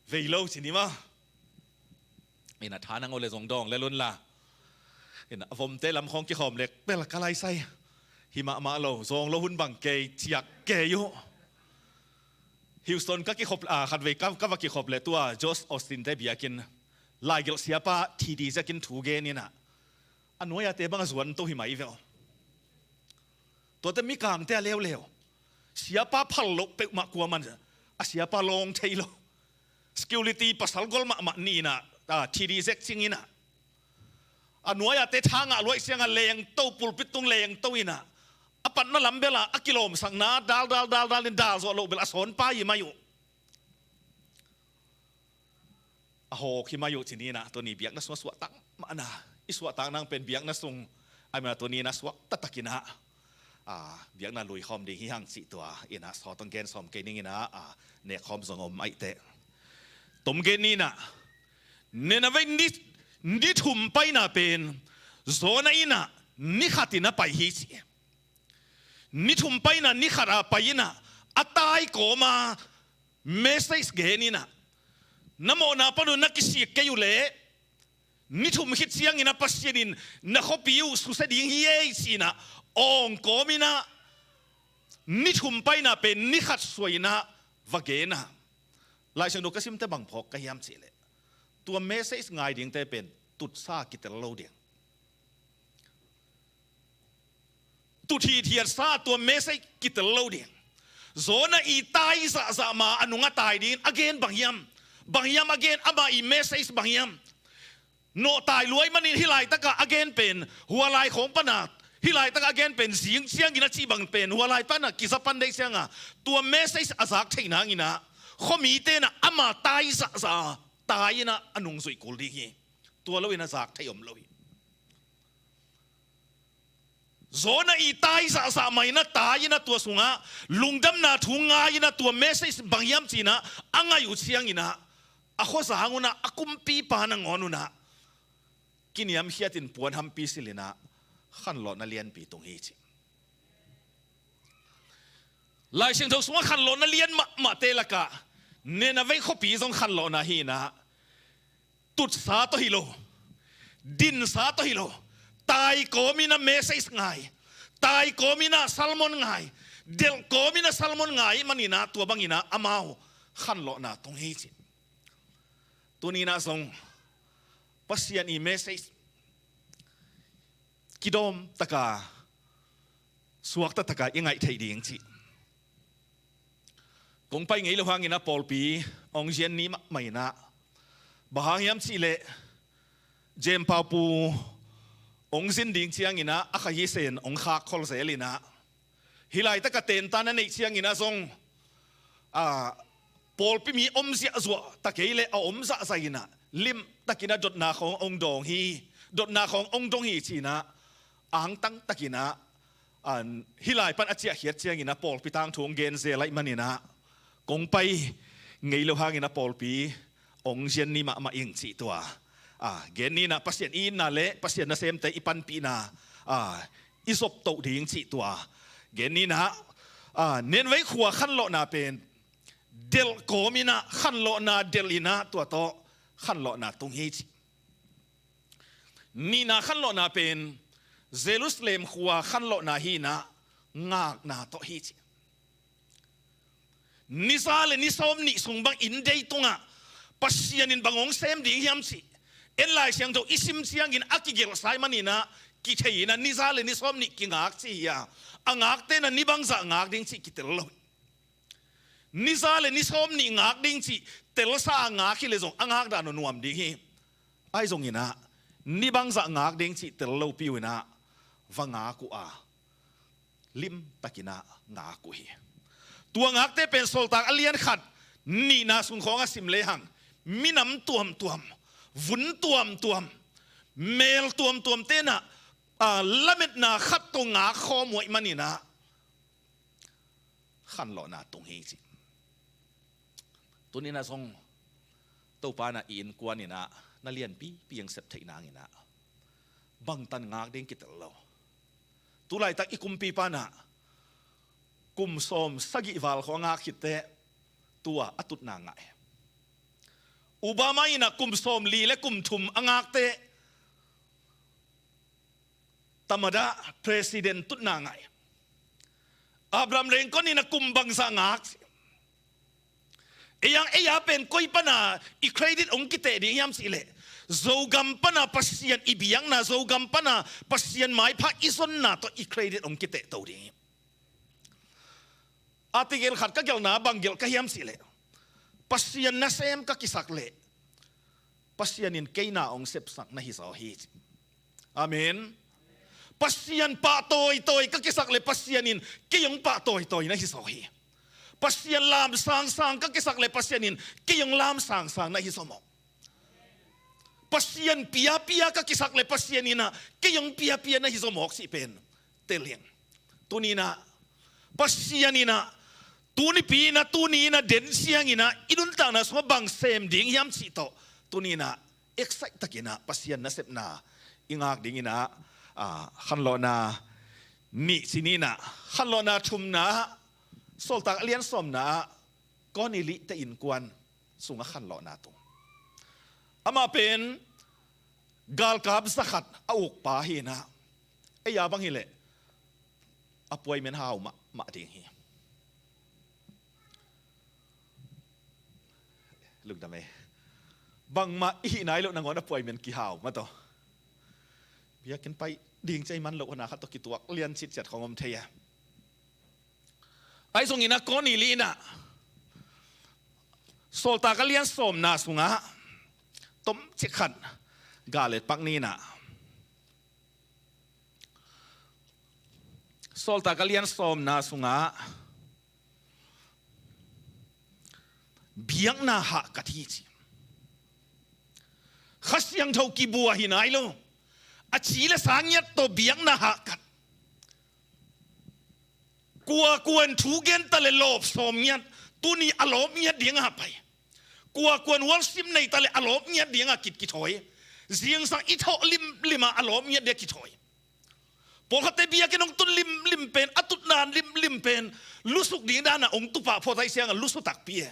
Vei lo ci ni maw? In ah tha nang o leh zong dawng lel un la. In ah a vomte lam khawng kikhawm leh bel ka lai sai. Hi mahmah lo, zawng lo hun bang kei, ciak kei uh. Houston ka kikhop, a, khatvei ka, ka va kikhop leh tua Joel Osteen-te biakinn laigelh siapa T D Jakes in thu gen in ah, a nuai-ate bang a zuan to hi mai ve aw. Tuate mikangte a leuleu. Siapa phal loh peuhmah kuaman a siapa lawng thei lo. Security pasal gol mahmah ni in ah, a, T D Jakes cing in ah. A nuai-ate tha ngah luai siang a lengto, pulpit tung lengto in ah. A patna lam bel ah a kilawmsakna dal, dal, dal, dal in dal zawh loh bel a sawnpa hi mai uh. A hawk hi mai uh ci ni in ah, tuni biakna sung a suahtak mahna. I suahtak nang pen biakna sung, a, tuni in ah suakta takin ah, a, biakna lui khawm ding hi hang cih tua in ah sawt hong gen sawm kei ning in ah, a, nek khawm zong om ahih teh. Tom gen ni in ah, Nineveh ni, ni thum paina pen Jonah in ah ni khat in ah pai hi ci. Ni thum paina ni khat a pai in ah a tai kawm a message gen in ah, na mawhna pan un na kisik kei uh leh ni thum khit ciangin ah Pasian in na khuapi uh susia ding hi ei ci in ah awng kawm in ah ni thum paina pen ni khat suai in ah va gen a. Lai Siangtho ka simte bang phawk ka hiam cih leh, tua message ngai dingte pen tutsa kitel lo ding. Tut hithiatsa tua message kitel lo ding. Jonah i tai zahzah ma a nung a tai dingin a gen bang hiam? Bang hiam a gen, ama i message bang hiam? Nawh tai luai manin hih laitakah a gen pen hua lai khawng pana, hih laitakah a gen pen zing ciangin a cih bang pen hua lai pana kiza pan deih cianga tua message a zak theih nangin ah khuamite in ah ama tai zahzah a tai in ah a nungzuih kul ding hi. Tua loin a zak theih om lo hi. Jonah i tai zahzah mah in ah tai in ah tua sungah lungdamna thu ngai in ah tua message bang hiam ci in ah a ngaih uh ciangin ah a khuazang un ah a kumpipa nangawn un ah kiniamkhiatin puan hampi silh in ah khanlawhna lianpi tung hi ci. Lai Siangtho sungah khanlawhna lian mahmahte lakah Nineveh khuapi zong khanlawhna hi in ah tutsa tawh hi lo, dinsa tawh hi lo, tai kawm in ah message ngai, tai kawm in ah sermon ngai, delh kawm in ah sermon ngai manin ah tua bangin ah amau khanlawhna tung hi ci. Tuni in ah zong Pasian i message kidawm taka, suakta taka i ngaih theih ding cih. Kong pai ngei lo hangin ah pawlpi hong zian ni mahmah in ah, bang hang hiam cih leh Jem Pau Pu hong zin ding ciangin ah a kha hi sen hong khak khol zel in ah, hih laitakah tentan a neih ciangin ah zong, a, pawlpi mi om ziahzuah ta kei leh a om zahzah in ah limtakin ah dotna khawng hong dawng hi, dotna khawng hong dong hi ci in ah angtang takin ah, a, hih lai pan a ciahkhiat ciangin ah pawlpi tangthu hong gen zel ahih manin ah kong pai ngei lo hangin ah pawlpi hong zian ni mahmah ing cih tua, a, gen ni in ah Pasian i itna leh Pasian nasemte i panpihna, a, i zop toh ding cih tua gen ni in ah, a, Nineveh khua khanlawhna pen delh kawm in ah khanlawhna delh in ah tua tawh khanlawhna tung hi ci. Nihna khanlawhna pen Jerusalem khua khanlawhna hi in ah ngakna tawh hi ci. Ni za le ni sawm nih sung bang inn dei tungah Pasian in bang hong sem ding hiam cih en Lai Siangtho i sim ciangin a kigelhsa ahih maninah kithei inah ni za le ni sawm nih kingak ci hi a, a ngakte na ni bangzah ngak ding cih kitel lo hi. Ni za le ni sawm nih ngak ding cih telsa a ngak hi le zong a ngak dan uh nuam ding hi. Ahi zonginah ni bangzah ngak ding cih tel lopi uh inah va ngak uh a, limtakinah ngak uh hi. Tua ngakte pen Sawltak a lian khat nihna sung khawng a sim lehang minam tuamtuam, vun tuamtuam, mel tuamtuam tenah a, lametna khat tawh ngak khawm uh ahih maninah khanlawhna tung hi ci. Tuninah zong Topa inah i innkuan inah na lianpipi ang sep theih nanginah bangtan ngak ding kitel lo. Tulaitak i kumpipa inah kum sawm sagih val khawng a ngak khitteh tua a tutna ngah hi. Obama inah kum sawm li le kum thum a ngakte tamada president tutna ngah hi. Abraham Lincoln inah kum bangzah ngak ci. Ei ang ei a pen koi pana i credit hong kiteh ding hiam cihleh Zogam pana Pasian i biakna, Zogam pana Pasian maipha i zonna tawh i credit hong kiteh to ding hi. Article khat ka gelhna bang gelh ka hiam cihleh Pasian nasem ka kisak leh Pasian in kei na hong sepsak na hi zaw hi ci. Amen. Pasian pah tawitawi ka kisak le Pasian in kei hong pah tawitawi na hi zaw hi. Pasian lam sangsang ka kisak le Pasian in kei hong lam sangsang na hi zaw mawk. Pasian piapia ka kisak le Pasian inah kei hong piapia na hi zaw mawk cih pen tel ing. Tuninah Pasian inah tunipi inah tuni inah den cianginah i nuntakna sungah bang sem ding hiam cih tawh tuninah excite takinah Pasian nasepna i ngak dinginah, a, khanlawhna nih ci ninah khanlawhna thumna Sawltak a lian sawmna Corneli te innkuan sungah khanlawhna tung. Amah pen galkap zakhat a ukpa hinah ei a bang hileh appointment hau mahmah ding hi. Lungdam ei. Bangmah i hih nai loh nangawn appointment kihau mah tawh biakinn pai ding cei man loh hona khat tawh kituak lian citciat khong om thei a. Ahi zongin a Corneli inah Sawltak a lian sawmna sungah tomcik khat gal et pak ninah Sawltak a lian sawmna sungah biakna hahkat hi ci. Kha Siangtho kibua hi nai lo. A ci le sa ngiat tawh biakna hahkat. Kuakuan thu gen ta le lawp sawm ngiat, tuni a lawp ngiat dingah pai. Kuakuan worship nei ta le a lawp ngiat dingah kit kithawi. Zingsang i thawh limlim a a lawp ngiat dingah kithawi. Pawlkhatte biakinn hong tun limlim pen, a tutna limlim pen lusuk ding dana hong tupah phawt ahi siangah lusu takpi e.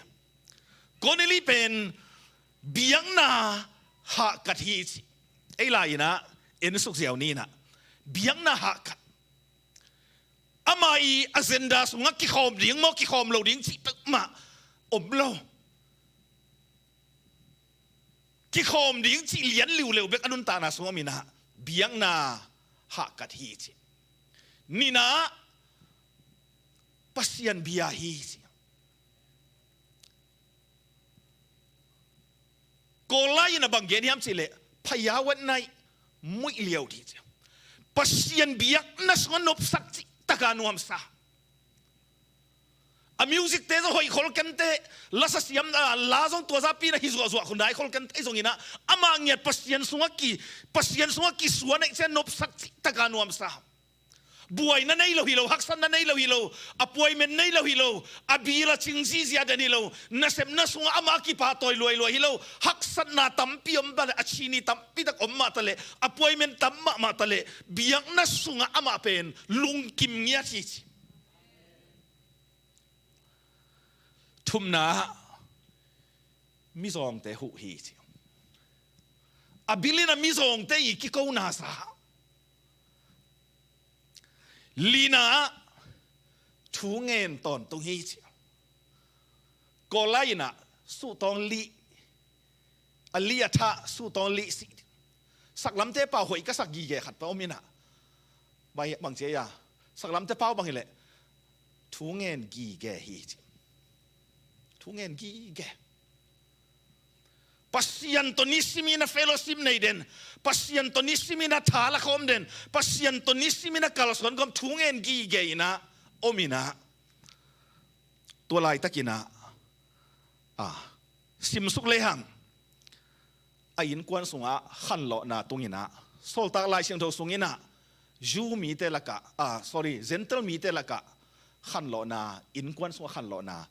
Corneli pen biakna hahkat hi ci. Ei lai inah en suk ziau ninah biakna hahkat. Ama i agenda sungah kikhawm ding maw kikhawm lo ding cih peuhmah om lo. Kikhawm ding cih lian liuleu bek a nuntakna sungah om inah biakna hahkat hi ci. Ninah Pasian bia hi ci. Kawl lai inah bang gen hiam cihleh phaya wat naih muih liau dih ci. Pasian biakna sungah nopsak cih taka nuamsa. A music te zong hoih khol kenteh, lasa siam, a, la zong tua zapi na hi zuahzuah khun dai khol kenteh, ahi zonginah amah ngiat Pasian sungah ki, Pasian sungah kisuan aih cian nopsak cih taka nuamsa. Buaina nei lo hi lo, haksatna nei lo hi lo, appointment nei lo hi lo, a bil a cing zihziah den hi lo, nasepna sungah amah a kipahtawi luailuai hi lo, haksatna tampi om mah le, a cini tampi tak om mah ta le, appointment tam mahmah ta le, biakna sungah amah pen lungkim ngiat hi ci. Thumna mizawngte huh hi ci. A bil inah mizawngte i kikona sa. Lina thu ngen tawntung hi ci. Kawl lai-in ah suhtawng lih, a lih a thah, suhtawng lih sih. Saklamte pau hoih ka sak gige khat pa om in ah, bang, bang ci a, saklamte pau bang hileh thu ngen gige hi ci. Thu ngen gige. Pasian tawh nisimin a fellowship nei den, Pasian tawh nisimin a tha la khawm den, Pasian tawh nisimin a kalsuan khawm thu ngen gige in ah om in ah, tua laitakin ah, a, simsuk lehang a innkuan sungah khanlawhna tung in ah, Sawltak Lai Siangtho sungin ah Jew mite lakah, a, sorry, Gentile mite lakah khanlawhna, innkuan sungah khanlawhna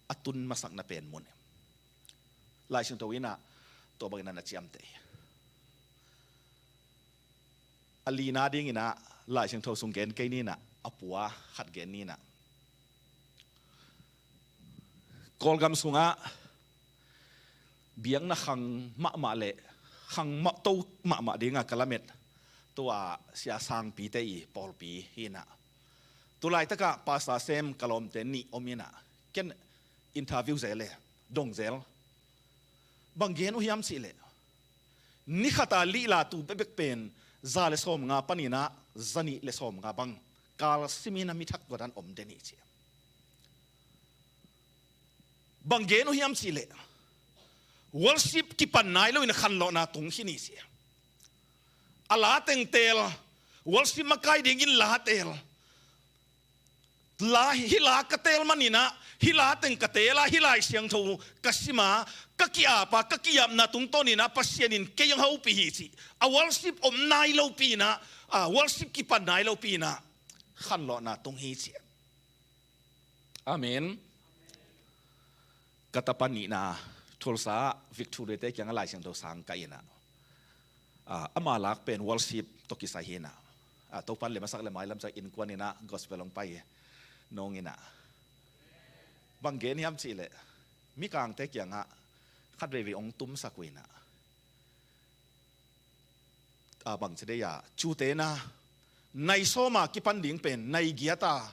a tun masakna pen mun. Lai Siangtho in ah tua bangin ah na ciamteh hi. A lina dingin ah Lai Siangtho sung gen kei ni in ah, a pua khat gen ni in ah. Kawlgam sungah biakna khang mahmah le khang mah to mahmah dinga ka lamet tua Sia Sangpite i pawlpi hi in ah, tu laitakah Pastor Sem ka lawmte nih om in ah, ken interview zel le, dong zel. Bang gen uh hiam cihleh, ni khata lihla tu bekbek pen za le sawmnga panin ah za nih le sawmnga bang kal simin a mi thak tua dan om den hi ci. Bang gen uh hiam cihleh, worship kipan nai loin a khanlawhna tung khin hi ci. A la teng teel, worship makai dingin la teel. La, hih la ka teel manin ah, hih la teng ka teel a, hih Lai Siangtho ka sim a, ka ki-ap a, ka ki-apna tungtawnin ah Pasian in kei hong hopih hi ci. A worship om nai lopi in ah, a worship kipan nai lopi in ah khanlawhna tung hi ci. Amen. Ka tapa nihna Tulsa, Victoria te kiangah Lai Siangtho sang ka in ah, a, ama lak pen worship tawh kisai hi in ah, a, Topan lem a sak le mailam ciang innkuan in ah gospel hong pai nong in ah. Bang gen hiam cihleh, mikangte kiangah khat veivei hong tumsak uh in ah, a, bang ci dei a, cute na, nai sawma kipan ding pen nai giata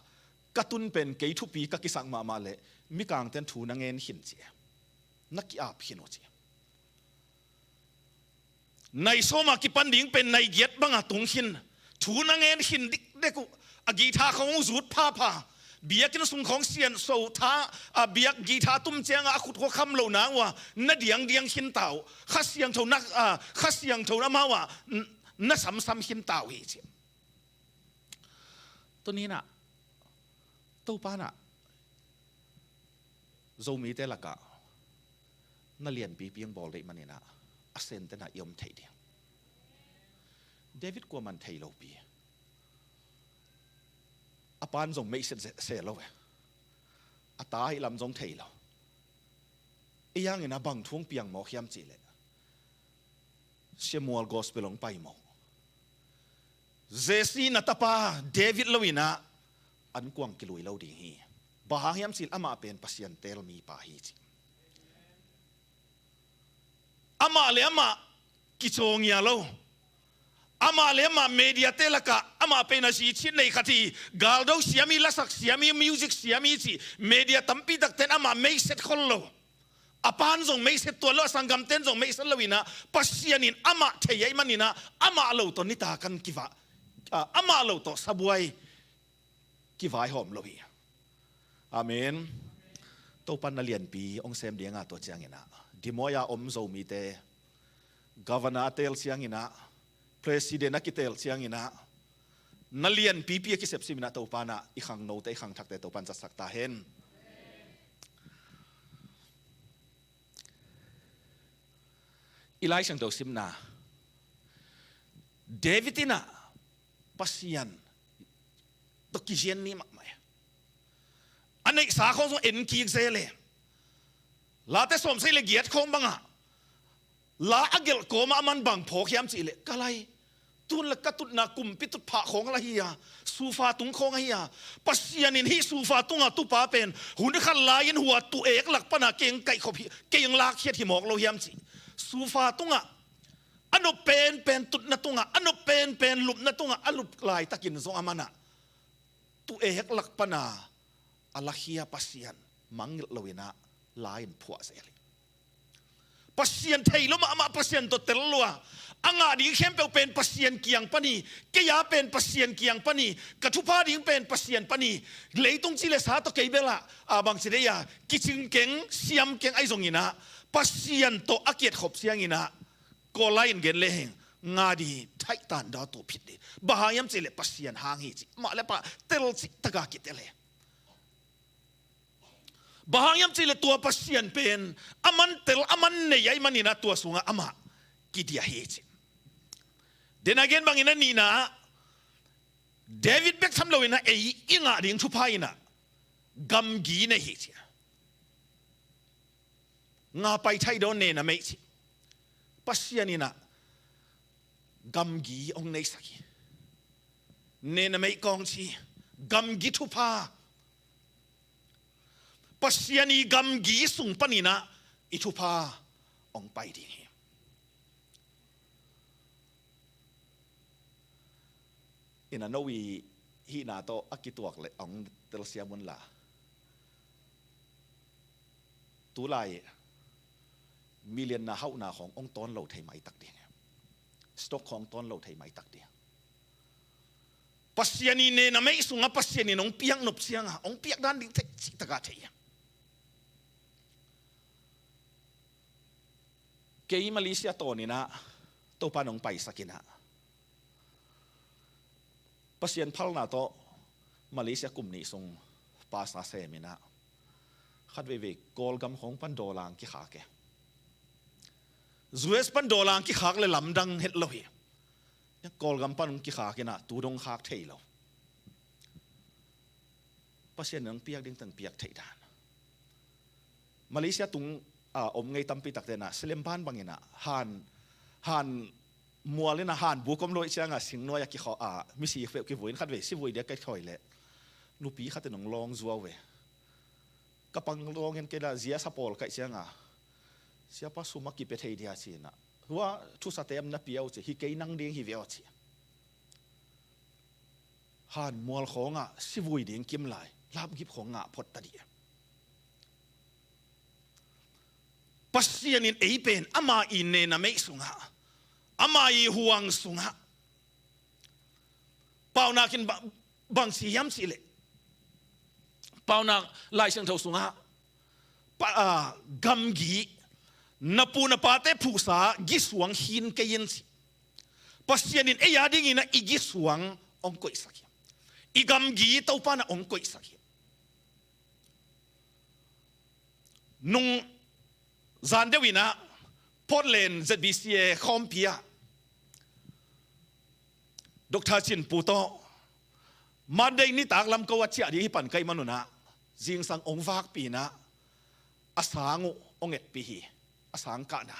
ka tun pen kei thupi ka kisak mahmah leh mikangten thu na ngen khin ci. Na ki-ap khin uh ci. Nai sawma kipan ding pen nai giat banga tung khin, thu na ngen khin dikdek uh. A guitar khawng uh zut phapha, biakinn sung khawng sianso tha, a biak guitar tum cianga a khut khua kham lo nang uh a, na diangdiang khin ta uh. Kha Siangtho na, a, Kha Siangtho na mau ah n-, na samsam khin ta uh hi ci. Tuni in ah Topan ah Zomite lakah na lianpipi hong bawl deih manin ah a sente na i om thei ding. David kuaman thei lopi. A pan zong meihset se, se lo e. A ta hih lam zong thei lo. Ei hangin a bang thu hong piang mawk hiam cihleh, Samuel gospel hong pai mawk. Jesse na tapa David lo in ah an kuang kilui lo ding hi. Bang hang hiam cihleh amah pen Pasian teel mipa hi ci. Amah le amah kicawngia lo. Amah le amah mediate lakah amah pen a zi cit nei khat hi. Galdo siam hi, lasak siam hi, music siam hi ci. Media tampi takten amah meihset khol lo. A pan zong meihset tuan lo, a sanggamten zong meihset lo in ah Pasian in amah thei ahih manin ah amah lo tawh nitak an kivah, a, amah lo tawh sabuai kivaihawm lo hi. Amen. Topan na lianpi hong sem dinga tua ciangin ah Des Moines a om Zomite, governor a teel ciangin ah, president a kiteel ciangin ah, na lianpipi a kisepsimin ah Topan ah i khangnote, i khangthakte Topan zatsak ta hen. I Lai Siangtho simna, David in ah Pasian tawh kizian ni mahmah e. A neihsa khawng zong en kik zel e. Late sawmsagih le giat khawng bangah la a gelh kawmah a man bang phawk hiam cihleh, ka lai, tun le ka tutna kumpi tutphah khawng la hi a, sufa tung khawng ahi a, Pasian in hih sufa tunga tupa pen hun khat lai-in hua tuek lak pana kei hong kaihkhop hi, kei hong lakkhiat hi mawk lo hiam ci. Sufa tungah a nop penpen tutna tungah, a nop penpen lupna tungah a lup laitakin zong a man ah tuek lak pana a lakhia Pasian mangngilh lo in ah la in phuah zel hi. Pasian thei lo mahmah, Pasian tawh tel lua. A ngah ding khempeuh pen Pasian kiang pan hi. Kei a pen Pasian kiang pan hi. Ka thupha ding pen Pasian pan hi. Leitung ci le sa tawh kei bel ah, a bangci dei a, kicing keng, siam keng ahi zongin ah, Pasian tawh a kiat khop ciangin ah, Kawl lai in gen le heng, nga di, thaih tan da, tu phit di. Bang hang hiam cih leh Pasian hang hi ci. Mah le pah tel cih taka kitel hi. Bang hang hiam cih leh tua Pasian pen a man tel, a man nei ahih manin ah tua sungah amah kidiah hi ci. Dena gen bangin a nihna, David bek tham loin ah ei i ngah ding thupha in ah gamgi nei hi ci. Nga pai thai dawn, nena meih ci. Pasian in ah gamgi hong neisak hi. Nena meih kawng ci, gamgi thupha. Pasian i gamgi sung panin ah i thupha hong pai ding hi. Ina no i hihna tawh a kituak le hong telsiam un la. Tulai million na hauhna khawng hong tawn lo thei maitak ding. Stock khawng tawn lo thei maitak ding. Pasian i nena meih sungah Pasian in hong piak nop ciangah hong piak dan ding thei cih taka thei. Kei Malaysia tawn in ah Topa nong paisak in ah, Pasian phalna tawh Malaysia kum nih sung pasa sem in ah, khat veivei Kawlgam khawng pan dollar kikhak e. U S pan dollar kikhak le lamdang het lo hi. Kawlgam pan hong kikhak in ah tu dong khak thei lo. Pasian in hong piak ding teng piak theih dan. Malaysia tung a om ngei tampi takte in ah, Selemban bangin ah, han, han mual in ah, han bu kom lo ahih ciangah singnuai ah kikhawh a, misi peuh kivui in, khat vei sivui dia ka khoi leh nupi khat in hong lawng zuau ve. Ka pang lawng hen kei la, zia sa pawl ka hih ciangah, Siapa, sum a kipia thei dia ci in ah, hua thusate am na pia uh ci, hi kei nang ding hi ve aw ci. Han mual khawngah sivui ding kim lai, lapgip khawng ngah phot ta dih. Pasian in ei pen ama i nena meih sungah, ama i huang sungah, paunak in ba-, bang ci hiam cih leh, paunak Lai Siangtho sungah, pa, a, gamgi, na pu na pate phuhsa gisuang khin kei in ci. Pasian in ei a dingin ah i gisuang hong koihsak hi. I gamgi Topa in ah hong koihsak hi. Nung zan deuh in ah Portland Z B C A khawmpi ah Doctor Cin Pu tawh Monday nitak lam ko a ciah ding hi pan ka hih manun ah, zingsang hong vakpih in ah, a sang uh hong etpih hi, a sang kahna.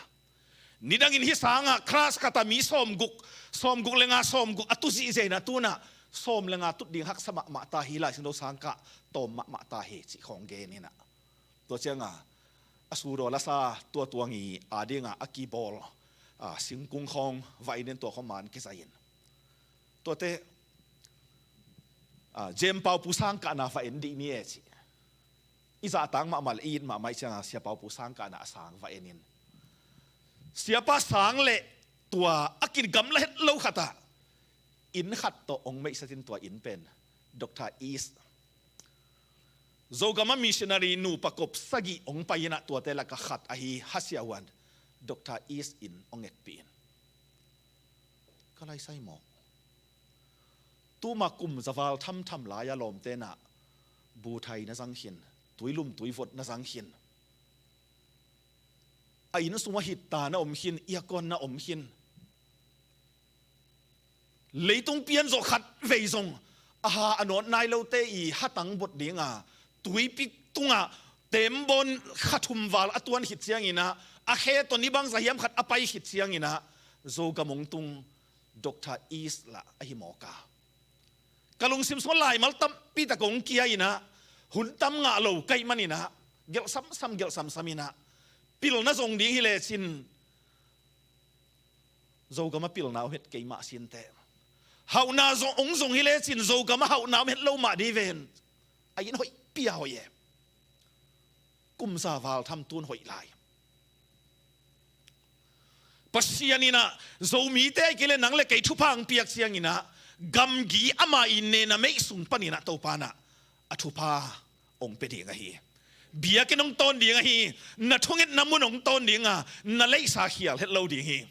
Nidangin hih sangah class khat ah mi sawmguk, sawmguk le nga, sawmguk a tu zihziah in ah, tu-in ah sawm le nga tut ding haksa mahmah ta hi, Lai Siangtho sang kah tawm mahmah ta hi cih khawng gen in ah. Tua ciangah a sudaw lasa tua tuang i a dingah a kibawl, a, singkung khawng va en in, tua khawng man kizai in. Tuate, a, Jem Pau Pu sang kahna va en dih ni e ci. I zahtak mahmah le i it mahmah ahih ciangah Sia Pau Pu sang kahna a sang va en in. Siapa sang le tua a kigamla het lo khat ah inn khat tawh hong meihset in, tua inn pen Doctor East, Zogam ah missionary nupa kop sagih hong pai in ah, tuate lakah khat ahi Hasia Wan, Doctor East in hong etpih in. Ka laisai mawk. Tuma kum za val thamtham lai-a lawmte in ah bu thai na zang khin, tuilum tuivot na zang khin. A inn sungah heater na om khin, aircon na om khin. Leitung pian zawh khat vei zong a ha a nawt nai lote i hatang bot ding a, tuipi tungah teembawn kha thum val a tuan khit ciangin ah, a khe tawh ni bangzah hiam khat a pai khit ciangin ah, Zogam hong tung Doctor East lah ahi mawk a. Ka lungsim sungah laimal tampi tak hong kia in ah, hun tam ngah lo ka hih manin ah, gelh samsam, gelh samsam in ah, pilna zong ding hi lecin Zogam ah pilna om het kei mah sin teh, hauhna zong, hong zong hi lecin Zogam ah hauhna om het lo mah ding hi ven. A inn hoihpi a hoih e. Kum za val tham tun hoih lai. Pasian in ah Zomite a kei le nang le kei thupha hong piak ciangin ah, gamgi ama i nena meih sung panin ah Topa in ah a thupha hong pia ding ahi. Biakinn hong tawn ding ahi. Na thungetna mun hong tawn ding a, na leisa khial het lo ding hi.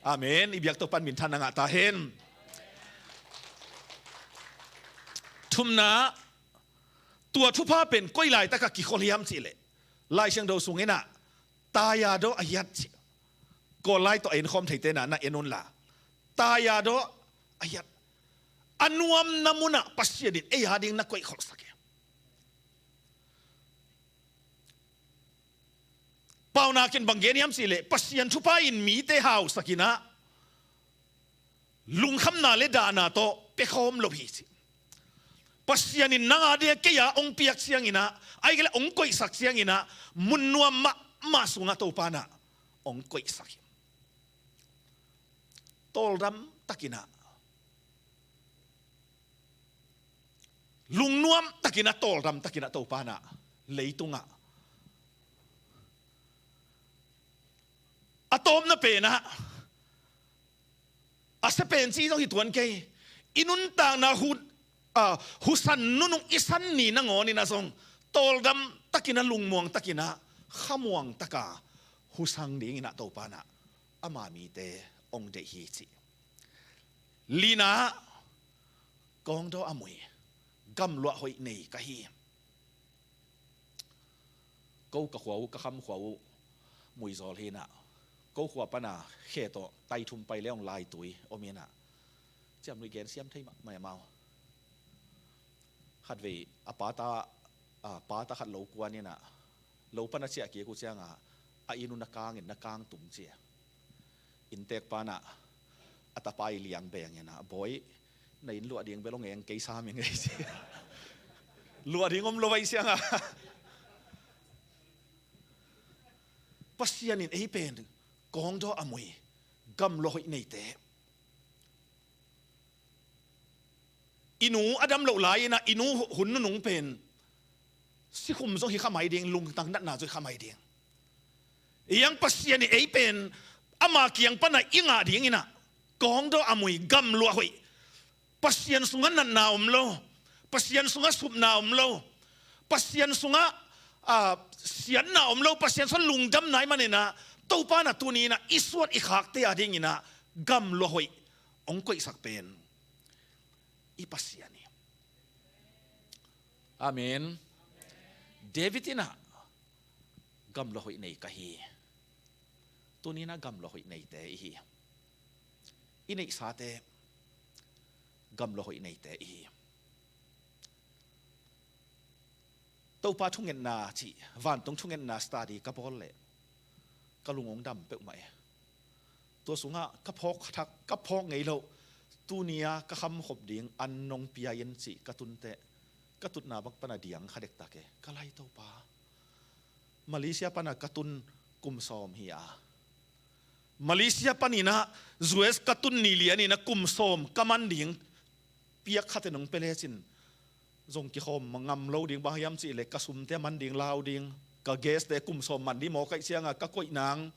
Amen. I biak Topa in minthanna ngah ta hen. Thumna, tua thupha pen koi laitak a kikhol hiam cih leh, Lai Siangtho sungin ah, tayado a hiat cih. Kawl lai tawh a en khawm theite na, na en un la. Tayado a hiat. A nuamna mun ah Pasian in ei a ding na koih kholhsak hi. Paunak in bang gen hiam cih leh, Pasian thupha in mite hausak in ah, lungkhamna le dahna tawh pia khawm lo hi ci. Pasian in nang a ding a, kei a hong piak ciangin ah, ahih kei leh hong koihsak ciangin ah, mun nuam mahmah sungah Topa in ah hong koihsak hi. Tawldam takin ah, lungnuam takin ah, tawldam takin ah Topa in ah leitungah, a tawpna pen ah, a sia pen cih zong hi tuan kei. I nuntakna hu, a, husan nunung i san ni nangawnin ah zong, tawldam takin ah, lungmuang takin ah, khamuang taka husang dingin ah Topa in ah ama mite hong deih hi ci. Lina, kawngdaw a mui, gamluah hoih nei ka hi. Ko ka khua uh, ka kham khua uh Muizawl hi in ah, ko khua pan a khe tawh tai thum pai le hong laitui om in ah, ciamnuih gen siam thei mahmah amau. Khatvei a pata, a pata khat lo kuan in ah, lo pan a ciah kik uh ciang a, a inn uh na kang in, na kang tum ci a. Innteekpa in ah a tapa i liang beng in ah, "Bawi, na inn luah ding bel hong eng kei sam ing ei," ci. Luah ding om lo ahih ciang a. Pasian in ei pen kawngdaw a mui, gamluah hoih neite. I nu a dam loh lai-in ah, i nu hun nunung pen sikhum zong hi kha mai ding, lungtang natna zong hi kha mai ding. Hiang Pasian in ei pen ama kiang pan a i ngah dingin ah, kawngdaw a mui, gamluah hoih. Pasian sungah natna om lo, Pasian sungah supna om lo, Pasian sungah, ah, siatna om lo, Pasian sungah lungdamna i hih manin ah, Topa in ah tuni-in ah i suan i khakte a dingin ah gamluah hoih hong koihsak pen i Pasian hi. Amen. David in ah, "Gamluah hoih nei ka hi." Tuni-in ah gamluah hoih neite i hi. I neihsate gamluah hoih neite i hi. Topa thungetna cih, vantung thungetna study ka bawl leh ka lung hong dam peuhmah e. Tua sungah ka phawk thak, ka phawk ngei loh, tuni-a ka khamkhop ding an nong pia in cih ka tun teh, ka tutna bang pan a diang kha dektak e. Ka lai Topa, Malaysia pan a ka tun kum sawm hi a, Malaysia panin ah U S ka tun ni lianin ah kum sawm ka man ding piak khate nong pia lecin zong kikhawm ngam lo ding, bang hiam cih leh ka sumte a man ding lau ding, ka gaste kum sawm man ding maw ka hih ciangah, ka koih nang,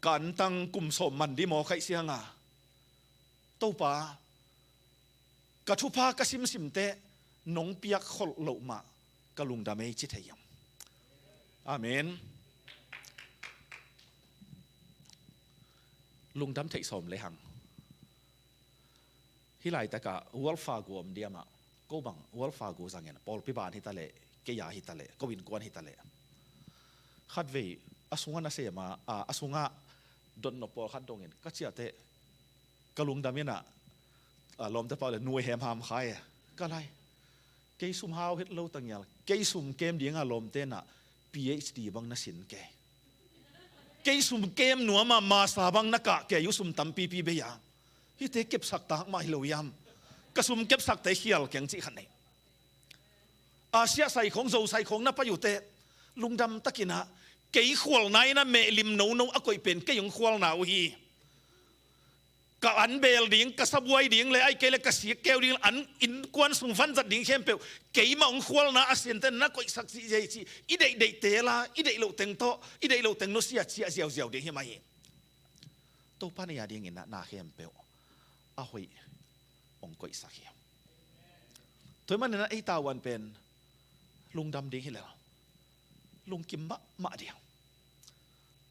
ka antang kum sawm man ding maw ka hih ciangah, Topa, ka thupha ka simsim teh nong piak kholh loh mah ka lungdam ei ci thei hiam? Amen. Lungdam theih sawm lehang. Hih laitakah World Fagu om diam ah, ko bang World Fagu zangin, pawlpi ban hi ta leh, kei a hi ta leh, ko innkuan hi ta leh, khatvei a sungah na sem a, a, a sungah dotnop pawlkhat dongin ka ciah teh, ka lungdam in ah, a, lawmte pau leh nuai hem ham khai e. Ka lai, kei sum hau het lo ta ngial, kei sum kem dingah lawmte in ah P H D bang na sin kei. Kei sum kem nuam a masa bang na kah kei uh, sum tampipi bei a. Hihte kepsak tak mah hi lo hiam? Ka sum kepsakte khial keng cih khat nei. Asia sai khawng, Zo sai khawng na pai uh teh, lungdam takin ah, kei khualna in ah mehlim nono a koih pen kei hong khualna uh hi. ka an beel ding, ka sabuai ding le ahih kei le ka sikkeu ding, an innkuan sung vanzat ding khempeuh keimah hong khualna a sinte na koihsak cih hi ci. I deihdeihte la, i deih lohteng tawh, i deih lohteng nusia ciah ziauziau ding hi mah hi. Topa na a dingin na khempeuh a hoih hong koihsak hi. Tua ahih manin ei tavuan pen lungdam ding hi lel, lungkim mahmah ding.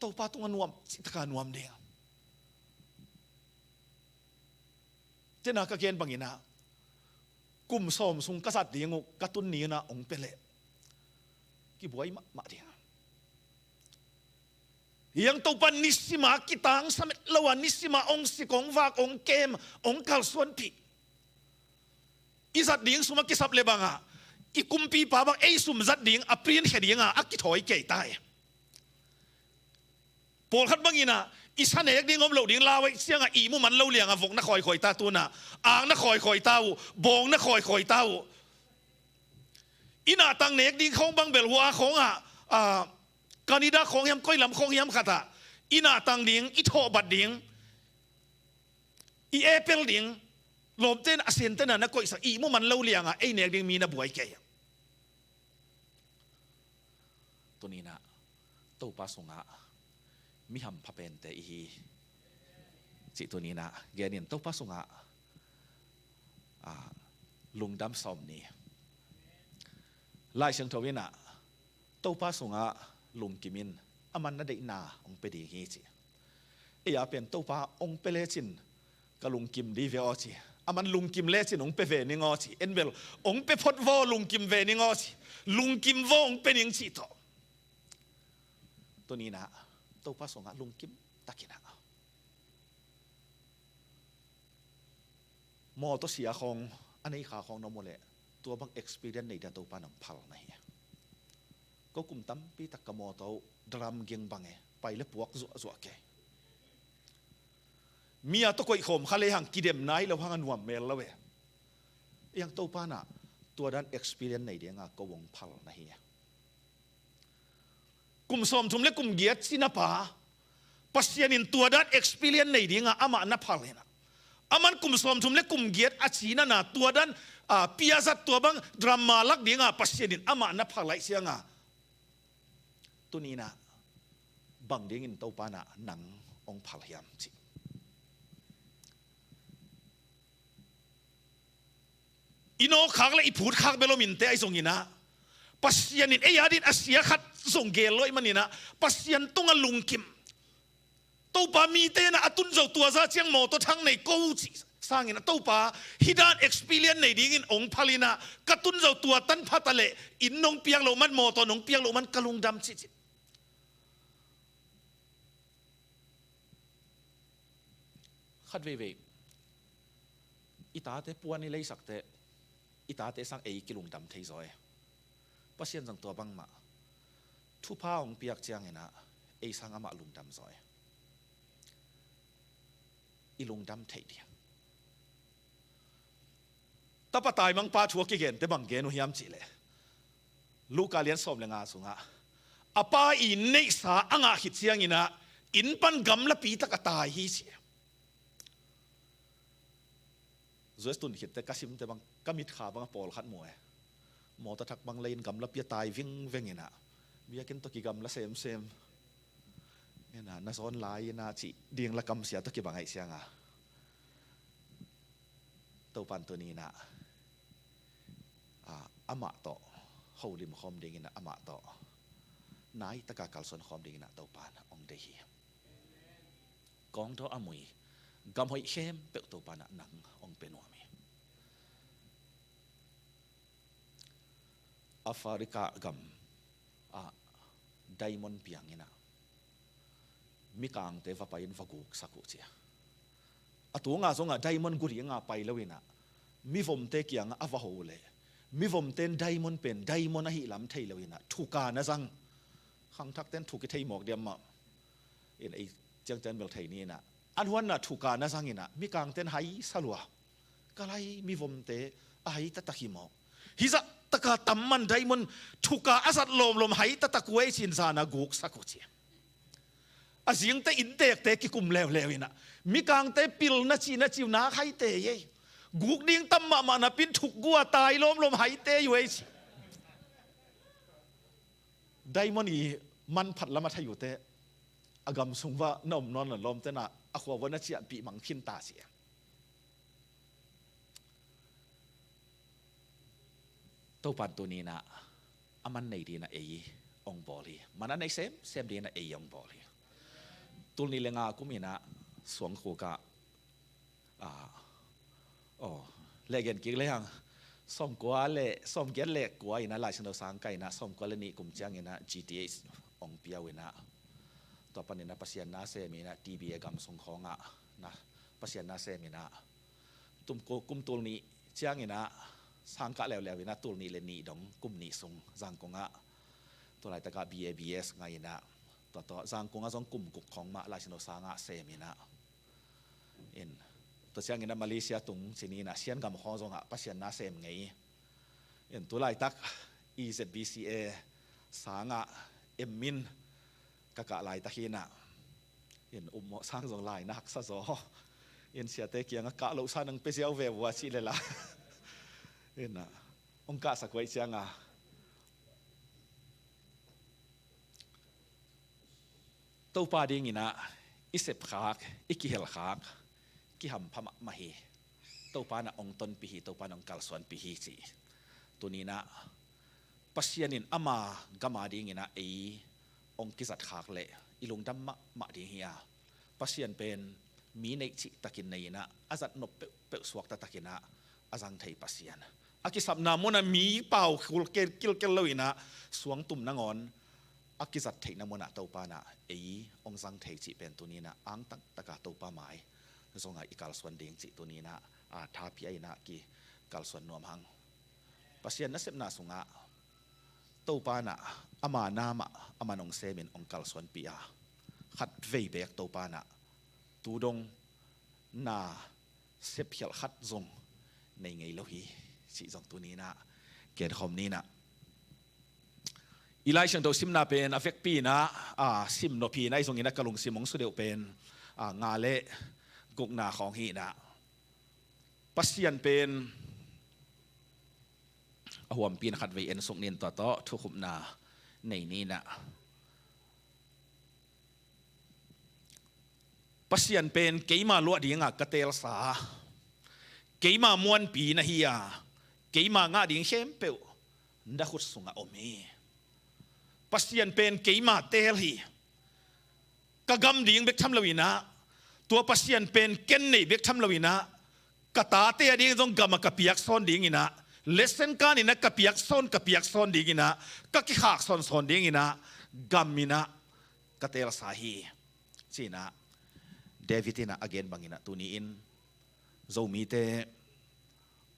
Topa tungah nuam, cih taka nuam ding. Tena ka gen bangin ah, kum sawm sung ka zat ding uh ka tun ni-in ah hong pia leh kibuai mahmah ding. Hiang Topa nisima kitangsa met lo a, nisima hong sik, hong vak, hong kem, hong kalsuanpih. I zat ding sum a kisap le bangah i kumpipa bang ei sum zat ding a print khia dingah a kithawi kei ta hi. Pawlkhat bangin ah i sa nek ding om loh ding lau ahih ciangah ihmu man lo liangah vok na khawikhawi ta, tu-in ah ang na khawikhawi ta uh, bawng na khawikhawi ta uh. I nahtang nek ding khawng bang bel hua khawngah, ah, Canada khawng hiam, koi lam khawng hiam khatah i nahtang ding, i thawhbat ding, i apple ding, lawmte in a sinte na na koihsak, ihmu man lo liangah ei nek ding mi na buai kei. Tuni-in ah Topa sungah mi hampha pente i hi cih tuni-in ah genin, Topa sungah, ah, lungdam sawm ni. Lai Siangtho in ah Topa sungah lungkim in, aman na deihna hong pia ding hi ci. Ei a pen Topa hong pia lecin ka lungkim ding ve aw ci. Aman lungkim lecin hong pia ve ning aw ci. En bel hong pia phot vaw, lungkim ve ning aw ci. Lungkim vaw, hong pia ning cih tawh. Tuni-in ah Topa sungah lungkim takin ah, mawtaw sia khawng a nei kha khawng na om uh leh, tua bang experience nei dia Topa nang phal na hi. Ko kum tampi tak ka mawtaw uh drum ging bang e, pai le puak zuahzuah kei. Mi a tawh koihkhawm kha lehang kidemna hi lo hang a nuam mel lo e. Hiang Topa in ah tua dan experience nei dinga ko hong phal na hi. Kum sawmthum le kum giat cinapa, Pasian in tua dan experience nei dinga amah na phal hi-in ah, aman kum sawmthum le kum giat a cinana tua dan, ah, piazat, tua bang drama lak dinga Pasian in amah na phal ahih cianga, tuni-in ah bang dingin Topa in ah nang hong phal hiam cih. I nawkkhak le i phutkhak bel om inteh, ahi zongin ah Pasian in ei a dingin a sia khat zong gel lo ahih manin ah Pasian tungah lungkim. Topa, mite in ah a tun zo tua zah ciang mawtaw thang nei ko cih sangin ah, Topa, hih dan experience nei dingin hong phal in ah, ka tun zo tua tan pha ta leh inn nong piak loh man, mawtaw nong piak loh man ka lungdam cih cih. Khat veivei i tate puan i leisak teh, i tate sang ei kilungdam thei zaw e. Pasian zong tua bangmah, thupha hong piak ciangin ah ei sang amah lungdam zaw e. I lungdam thei ding. Tapa taimangpa thu a kigente bang gen uh hiam cih leh, Luka lian sawm le nga sungah, a pa i neihsa a ngah khit ciangin ah inn pan gamlapi tak a tai hi ci. U S tun khit teh ka simte bang, ka mitkha bang a pawlkhat mu e. Mawtaw thak bang lei-in gamlapi a tai vingveng in ah, biakinn tawh kigamla semsem in ah, na zawn lai in ah cih ding la kamsia tawh kibang ahih cianga, Topa in tuni-in ah, ah, amah tawh holim khawm dingin ah, amah tawh nai taka kalsuan khawm dingin ah Topa in hong deih hi. Kawngdaw a mui, gam hoih khempeuh Topa in ah nang hong pia nuam hi. Africa gam ah diamond piang in ah, mikangte va pai in va guksak uh ci a. A tunga zongah diamond gu dinga pai lo in ah, mivomte kiangah a va ho uh leh, mivomte in diamond pen diamond ahih lam thei lo in ah, thuka na zang. Khangthakte in thuk i thei mawk diam maw? In ei ciangciang bel thei ni in ah, an huanna thuka na zang in ah, mikangte in hai sa lua. Ka lai mivomte a hai taktak hi maw? Hih zah taka tam man diamond thuka a zat lawmlawm hai taktak uh ei ci-in zan a guksak uh ci. A zingte inntekte kikum leuleu inah, mikangte pilna cihna ciu nak haite ei. Guk ding tam mahmah napi-in thukgua tai lawmlawm haite uh ei ci. Diamond i manphat lam a thei uh teh, a gam sung uah na om nawn lo lawmte nah, a khua uah na ciahpih mang khin ta ci a. Topa'n tuni inah a man nei dingin ah ei hong bawl hi. Man a nei semsem dingin ah ei hong bawl hi. Tul nih le nga kum inah Suangkhuk ah, ah, oh, leh gen kik lehang, sawmkua le, sawmgiat le kua inah Lai Siangtho sang kah inah, sawmkua le nih kum ciang inah G T H hong pia uh inah, tua pan inah Pasian na sem inah T B A gam sung khawng ah na Pasian na sem inah, kum, kum tul nih ciang inah sang kah leuleu inah tul nih le nih dong kum nih sung Zangkong ah, tua laitak ah B A B S ngah inah, tua tawh Zangkong ah zong kum guk khawng mah Lai Siangtho sang ah sem inah, in, tua ciang inah Malaysia tung ci-in inah Sian gam khawng zong ah Pasian na sem ngei. In, tu laitak E Z B C A sang ah M.Min ka kah laitak hi inah, in, upmawh sang zong lai na haksa zaw. In, siate kiangah kah loh sa nang pia ziau ve uh a cih le la, in, ah, hong kahsak uh ahih ciang a, Topa ding inah i sepkhak, i kihelkhak kihampha mahmah hi. Topa nah hong tonpih hi, Topa nah hong kalsuanpih hi ci. Tuni inah Pasian in ama gam a ding inah ei hong kizatkhak leh i lungdam mahmah ding hi a, Pasian pen mi neih cihtakin nei inah a zat nop peuhpeuh suak taktak inah a zang thei Pasian, a kisapna mun ah mi pau khul kilkel lo inah suangtum nangawn a kizat theihna mun ah Topa nah ei hong zang thei cih pen tuni inah angtang taka Topa mai zong ah i kalsuan ding cih tuni inah, ah, tha pia inah kikalsuan nuam hang. Pasian nasepna sungah Topa nah ama na mah a man hong semin hong kalsuanpih a, khatvei beek Topa nah tu dong na sepkhialh khat zong nei ngei lo hi cih zong tuni inah genkhawm ni inah. I Lai Siangtho simna pen a vekpi inah, a, sim nop hi inah, ahi zongin ah ka lungsim hong sudeuh pen, a, nga le gukna khawng hi inah. Pasian pen a huampi in khatvei ensuk ni in, tua tawh thukhupna nei ni inah. Pasian pen keima luah dingah ka teelsa, keima muanpi na hi a, keima ngah ding khempeuh na khut sungah om hi. Pasian pen keima teel hi. Ka gam ding bek tham lo inah, tua Pasian pen ken neih bek tham lo inah, ka tate a ding zong gam ah ka piaksawn ding inah, lesson kan inah ka piaksawn, ka piaksawn ding inah, ka kikhak sawnsawn ding inah gam inah ka teelsa hi ci inah David inah a gen bang inah tuni in Zomite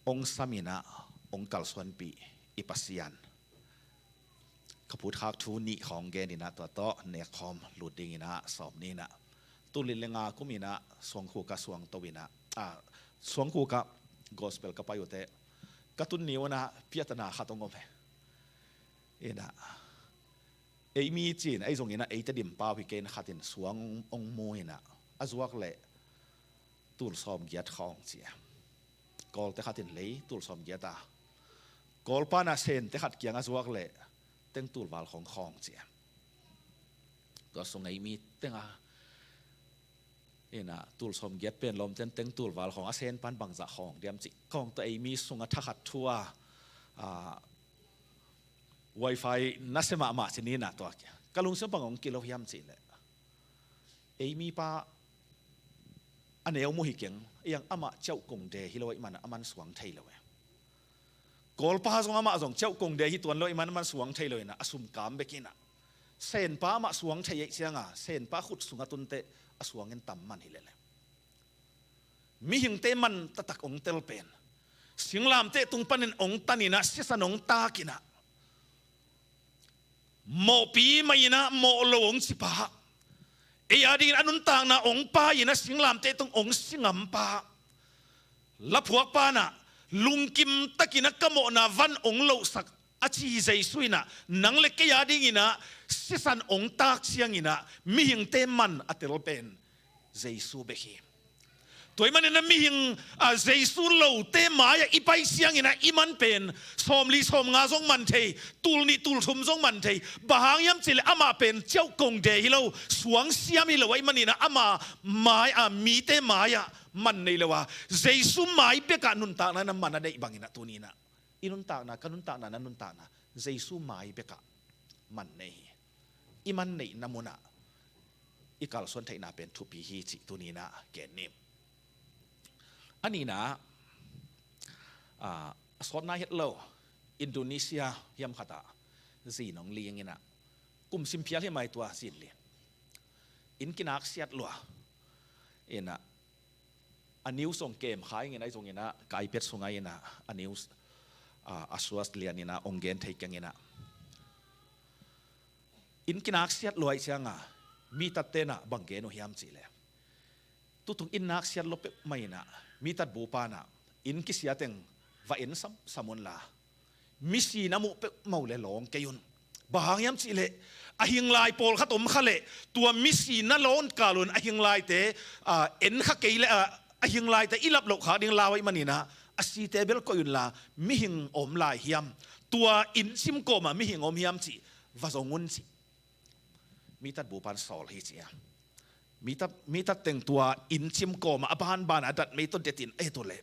hong sam inah hong kalsuanpih i Pasian. Ka putkhak thu nih khawng gen inah tua tawh nekkhawm lut ding inah sawm ni inah. Tul nih le nga kum inah Suangkhuk ah suangto inah, a, Suangkhuk ah gospel ka pai uh teh, ka tun ni un ah piatana khat hong om hi inah. Ei mi ci-in, ahi zongin ah ei Tedim pau hi kei in, khat in suang hong mu inah, a zuak leh tul sawmgiat khawng ci a. Kawlte khat in lei tul sawmgiat a, Kawlpa nah Sente khat kiang a zuak leh teng tul val khawng khawng ci a. Tua sung ei mi teng a inah tul sawmgiat pen lawmten teng tul val khawng, a Senpan bangzah khawng diam cih khawng tawh ei mi sungah thakhat thu a, a, wifi nasia mahmah ci ni inah tua kia. Ka lungsim bang hong kilo hiam cih leh, ei mipa a neu mu hi keng, ei ang amah ciauh kong de hi lo ahih man a man suang thei lo e. Kawlpa zong amah zong ciauh kong de hi tuan lo ahih man a man suang thei lo inah, a sumkam bek inah. Senpa amah suang thei ahih ciang a, Senpa khut sungah tun teh a suang in tam man hi lel e. Mihingte man taktak hong tel pen, singlamteh tung panin hong tan inah, sisan hong tak inah, mawhpi mah inah mawh lo hong ci pa, ei a dingin a nuntakna hong pai inah singlamteh tung hong si ngam pa, laphuakpa nah lungkim takin a ka mawhna van hong lohsak a ci Jesu in ah, nang le kei a dingin ah sisan ong tak ciangin ah mihingte man a tel pen Jesu bek hi. Tua ahih manin ah mihing, a, Jesu lote mai-ah i pai ciangin ah i man pen sawmli sawmnga zong man thei, tul nih tul thum zong man thei. Bang hang hiam cih leh amah pen ciauh kong de hi lo, suang siam hi lo ahih manin ah ama mai-ah, mite mai-ah man nei lo a, Jesu mai bekah nuntakna in ah man a neih bangin ah tuni in ah i nuntakna, ka nuntakna, na nuntakna Jesu mai bekah man nei hi. I man neihna munah i kalsuan theihna pen thupi hi cih tuni in ah gen ni. A nihna, a, a sawtna het lo, Indonesia hiam khatah zin ong liang in ah, kum sim phial hi mai tua zin lian. Inn kinak siat lua in ah, a news ong kem kha ing in ah, ahi zongin ah ka iPad sungah in ah a news, a, a suas lian in ah ong gen thei keng in ah, inn kinak siat lua ahih ciangin mi tatte in ah bang gen uh hiam cih leh, tutung inn nak siat lua peuhmah in ah mi tatbu pa in ah inn kisia teng va en sam, sam un la, misi na muh peuhmah uh leh lawng kei un. Bang hang hiam cih leh a hing lai pawlkhat om kha leh, tua misi na lawng kal un a hing laite, a, en kha kei leh, a, a hing laite i lap loh khak ding lau ahih manin ah a site bel koih un la, mihing om lai hiam, tua inn cim kawmah mihing om hiam cih va zong un cih mi tatbu pan sawl hi ci a. Mi tat, mi tat teng tua inn cim kawmah a banban a datmei tawh detin a et uh leh,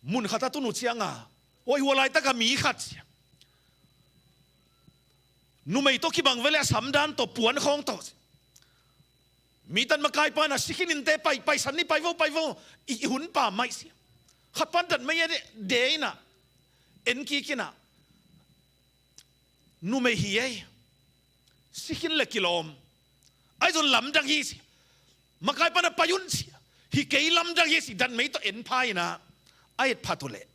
mun khat a tun uh ciangin, oi, hua laitak a mi khat ci a, numei tawh kibang ve leh a samdan tawh puan khawng tawh ci. Mi tat makai pan a, si khin inteh, pai, paisan ni, pai vo, pai vo, i, i hun pha mai ci a. Khat pan datmei a de, de in ah, en kik in ah, numei hi ei, si khin leh kilawm, ahi zong lamdang hi ci. Makai pan a pai un ci. Hi kei, lamdang hi ci, datmei tawh en pha in ah, a et phat uh leh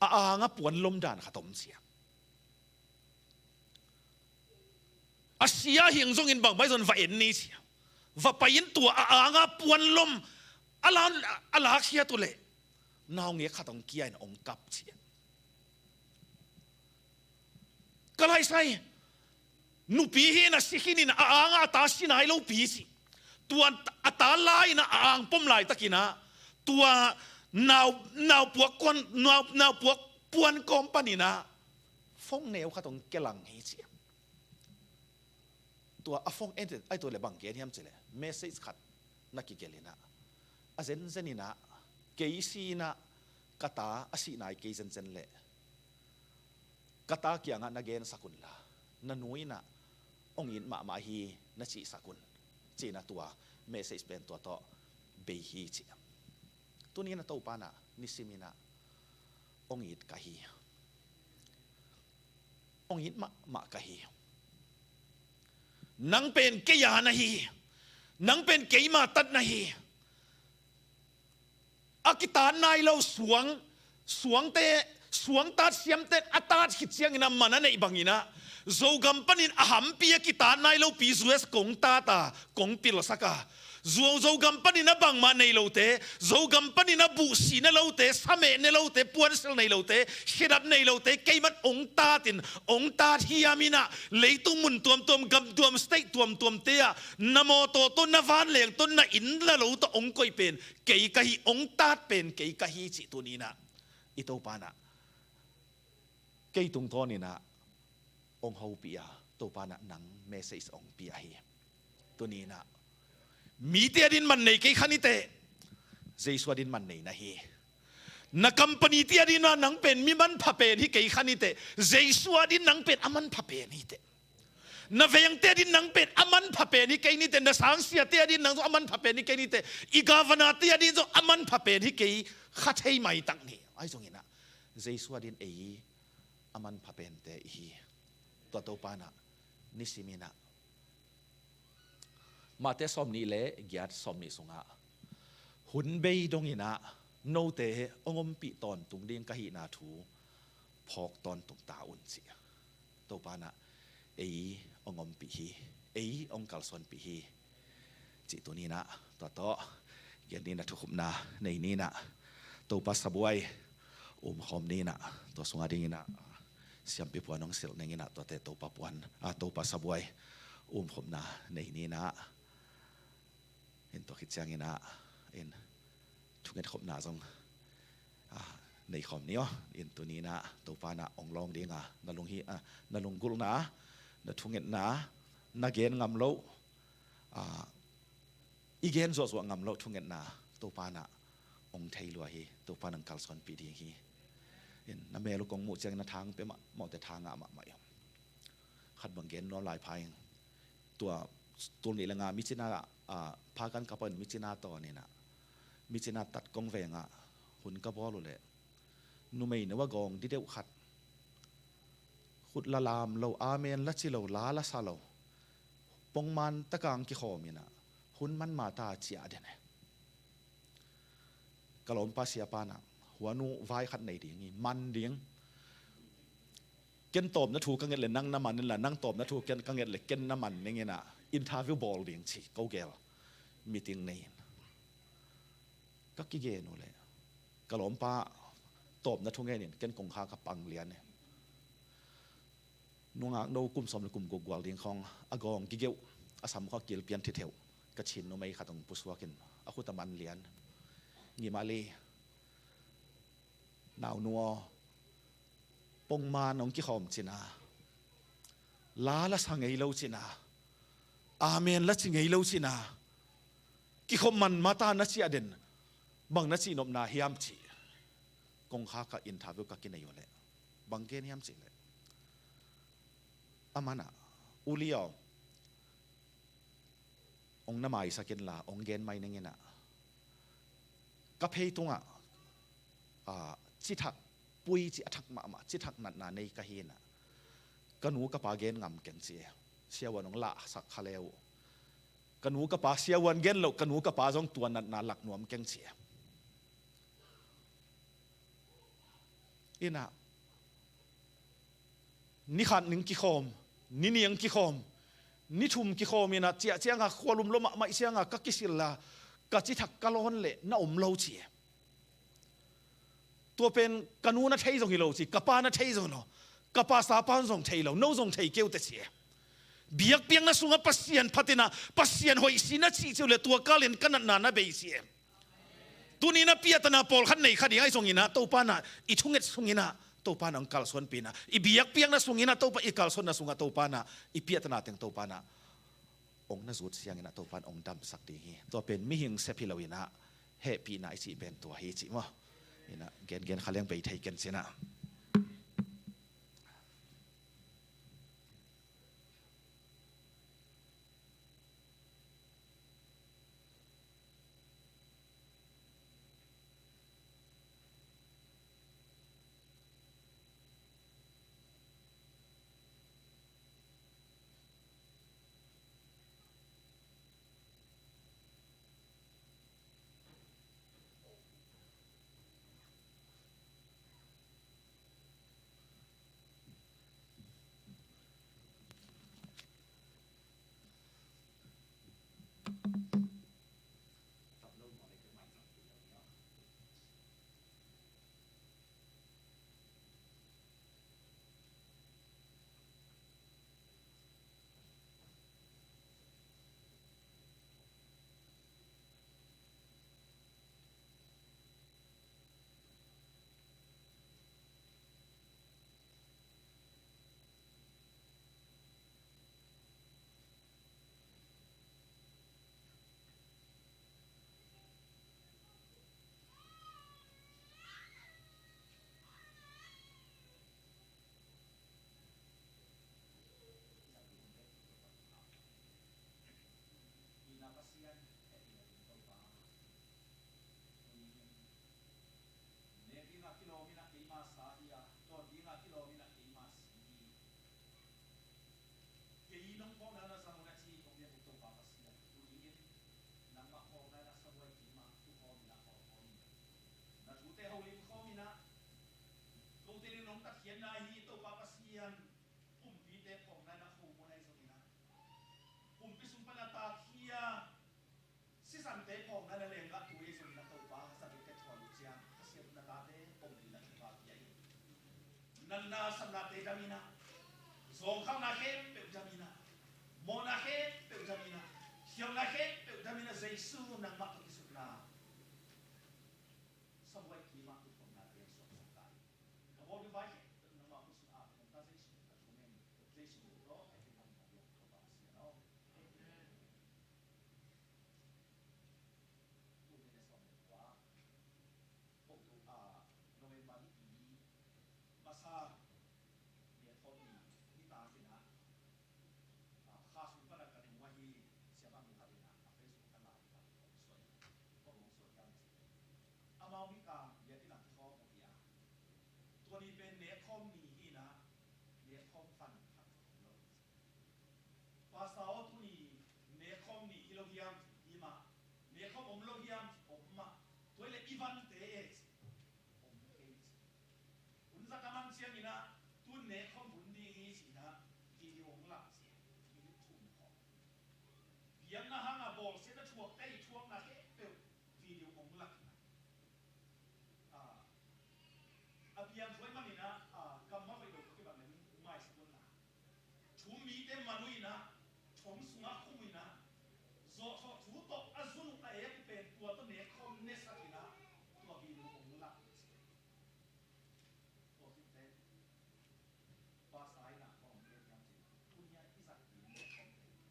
a ang ah puan lom dan khat om ci a. A sia hi zongin bang, pai zong va en ni ci a. Va pai in, tua a ang ah puan lom a la, a lakkhiat uh leh naungek khat ong kia in ong kap ci a. Ka laisai, nupi hi in ah si khin in ah a ang ah a ta si nai lopi ci. Tua a ta la in ah a ang pom laitakin ah, tua nau, nau puak kuan, nau, nau puak puan kawm panin ah phone neu khat ong kilang hi ci a. Tua a phone en teh, ahi tua leh bang gen hiam cih leh, message khat na kigelh in ah, a zenzen in ah, kei si in ah, ka ta a sih nai kei zenzen leh, ka ta kiangah na gensak un la, na nu in ah ong it mahmah hi, na cihsak un, ci in ah tua message pen tua tawh bei hi ci a. Tuni in ah Topa in ah nisim in ah ong it ka hi. Ong it mahmah ka hi. Nang pen kei a na hi. Nang pen keima tat na hi. A kitat nai lo suang, suangte, suang tat siamte a tat khit ciangin ah man a neih bangin ah, Zogam panin a hampi a kitat nai lopi U S kong tat a, kong pilsak a, Zo, Zogam panin a bangmah nei lote, Zogam panin a buhsih ne lote, sameh ne lote, puansilh nei lote, khedap nei lote, keiman ong tat in, ong tat hiam in ah, leitung mun tuamtuam, gam tuam, state tuamtuamte ah, na mawtaw tawh, na vanleng tawh, na inn na lo tawh ong koih pen kei ka hi, ong tat pen kei ka hi cih tuni in ah i Topa in ah kei tungtawn in ah ong hopih a, Topa in ah nang message ong pia hi. Tuni in ah mite adin man nei kei kha ni teh, Jesu adin man nei na hi. Na company te adin ah nang pen mi manpha pen hi kei kha ni teh, Jesu adin nang pen a manpha pen hi teh. Na vengte adin nang pen a manpha pen hi kei ni teh, na sangsiate adin nang zong a manpha pen hi kei ni teh, i governor te adin zong a manpha pen hi kei kha thei maitak ni. Ahi zongin ah Jesu adin ei a manpha pente i hi. Tua Topa in ah nisim in ah Mate sawmnih le giat, sawmnih sungah, hun bei dongin ah note ong ompih tawntung ding ka hihna thu phawk tawntung ta un ci. Topa in ah ei ong ompih hi, ei ong kalsuanpih hi cih tuni in ah tua tawh gen ni in ah, thukhupna nei ni in ah. Topa sabuai, umkhawm ni in ah, tua sungah ding in ah, siampi puan hong silh ning in ah, tuate Topa puan, a, Topa sabuai umkhopna nei ni in ah, in tua khit ciang in ah, in thungetkhopna zong, a, nei khawm ni aw. In tuni in ah Topa in ah hong lawng ding a, na lung hi, a, na lunggulhna, na thungetna, na gen ngam loh, a, i gen zuahzuah ngam loh thungetna Topa in ah hong thei lua hi. Topa in hong kalsuanpih ding hi. In na mel uh kong muh ciangin na thang pia mahmah uh te, tha ngah mahmah hi. Khat bang gen nuam lai pha ing. Tua tul nih le nga Myitkyina ah, a, pha kan ka pah in Myitkyina tawn in ah, Myitkyina Tatgawng veng ah hun ka bawl uh leh, numei no a gawng dideuh khat, khut la lam lo, amen la ci lo, la la sa lo, pongman tak a hong kikhawm in ah, hun man ma ta ciah den e. Ka lawmpa siapa in ah, hua nu vai khat nei ding hi, man ding. Ken tawpna thu ka nget leh nang na man in la, nang tawpna thu ken ka nget leh ken na man ning in ah, interview bawl ding ci, ko gel meeting nei in. Ka kigen uh leh, ka lawmpa tawpna thu ngen in ken kongkhak ah pang lian e. Nungak no kum sawm le kum guk gual ding khawng, a gawng gigeuh, a sam khawng a kil pian thitheuh, ka Chin numei khat hong pusuak in, a khut a man lian. Ngi Mali, naunu aw, pongman hong kikhawm cin a, la la sa ngei lo cin a, amen la ci ngei lo cin a, kikhop man ma ta na ciah den, bang na cihnopna hiam ci. Kongkhak ah interview ka kinei uh leh, bang gen hiam cih leh, aman ah, u Li aw, hong na maisak in la, hong gen mai ning in ah, ka phei tungah, a, cithak pui ci a thak mahmah, cithak natna nei ka hi in ah, ka nu ka pa gen ngam keng ci e. Siavuan hong lahsak kha le uh, ka nu ka pa, siavuan gen loh, ka nu ka pa zong tua natna lak nuam keng ci e. In ah, ni khat ning kikhawm, ni nih hong kikhawm, ni thum kikhawm in ah, ciah ciang a khua lum lua mahmah ciang a ka kisil a, ka cithak ka lawn leh na om lo ci e. Tua pen ka nu na thei zong hi lo ci, ka pa na thei zong hi lo, ka pa sapa zong thei lo, no zong thei kei uh teh ci e. Biakpiakna sungah Pasian phat in ah, Pasian hoih si na cih ci uh leh, tua kal in ka natna na bei ci e. Tuni in ah piahtana pawlkhat nei kha ding ahi zongin ah, Topa in ah i thunget sungin ah Topa in ah hong kalsuanpih in ah, i biakpiakna sungin ah Topa, i kalsuanna sungah Topa in ah i piahtana teng Topa in ah hong na zut siangin ah Topa in hong damsak ding hi. Tua pen mihing sep hi lo in ah, hehpihna i cih pen tua hi cih maw. In ah gengen kha leng bei thei ken cin ah. Ina Pasian, hehpihna ding Topa, tuni in ne dingah kilawm in ah keima sa hi a, dawn dingah kilawm in ah keima si hi. Kei nong phawkna na zang uh na ci kong biak uh Topa Pasian, tuni in nangmah phawkna na sabuai keima tu khawm in ah, khawm khawm in, na thute holim khawm in ah, kote ding nong tatkhiatna hi Topa Pasian. Kumpite phawkna na khomun ahi zongin ah, kumpi sung pan a takhia sisante phawkna na lenggah tu ahi zongin ah Topa, za ding ket thuan uh ciang Pasian, na tate om ding na thupha Natna satnate dam in ah, zawngkhalna khempeuh dam in ah, mawhna khempeuh dam in ah, khialhna khempeuh dam in ah, Jesu nangmah tawh kisukna sabuai kim ah, i thawhna pen suaksak ta in. Ka bawl ka vai khempeuh nangmah khut sung ah pe nang ta, Jesu ka thum in, Jesu tawh ka thei nang ka biak Topa Pasian aw. Amen. Kum nih le sawm le kua, October, ah, November ni pi masa, ni a thawm ni, nitak in ah, ah, Kha sung pan a ka nung uh ahi, siapa mi khat in ah, a Facebook a live a hong suah in, kong hong suah hiam ci. Amau Mikang biakinn ah kikhawm uh hi a, tua ni pen nekkhawm ni hi in ah, nekkhawm pan khat om lo. Pastor aw, tuni nekkhawm ni hi lo hiam? Hi mah. Nekkhawm om lo hiam? Om mah. Tua hi leh i vante e ci. Om kei ci. Hun zat a man ciangin ah, tu nekkhawm hun ding hi ci in ah, video hong lak ci. Minute thum khawng. Biakna hang a bawlsiatna thuak, tei thuakna khempeuh video hong lak in ah. Ah, a piang thuai man in ah, ah, kammal hoih lo tawh kibang leng maisak un la. Thu mite man uh in ah, thong sungah khum uh in ah, zawhthawh thu tawh a zun uh a ek uh pen tua tawh nekkhawm nesak in ah, tua video hong lak uh ci. Tua khit teh, Pastor in ah bang hong gen hiam cih leh, tuni a i zat ding nekkhawm pen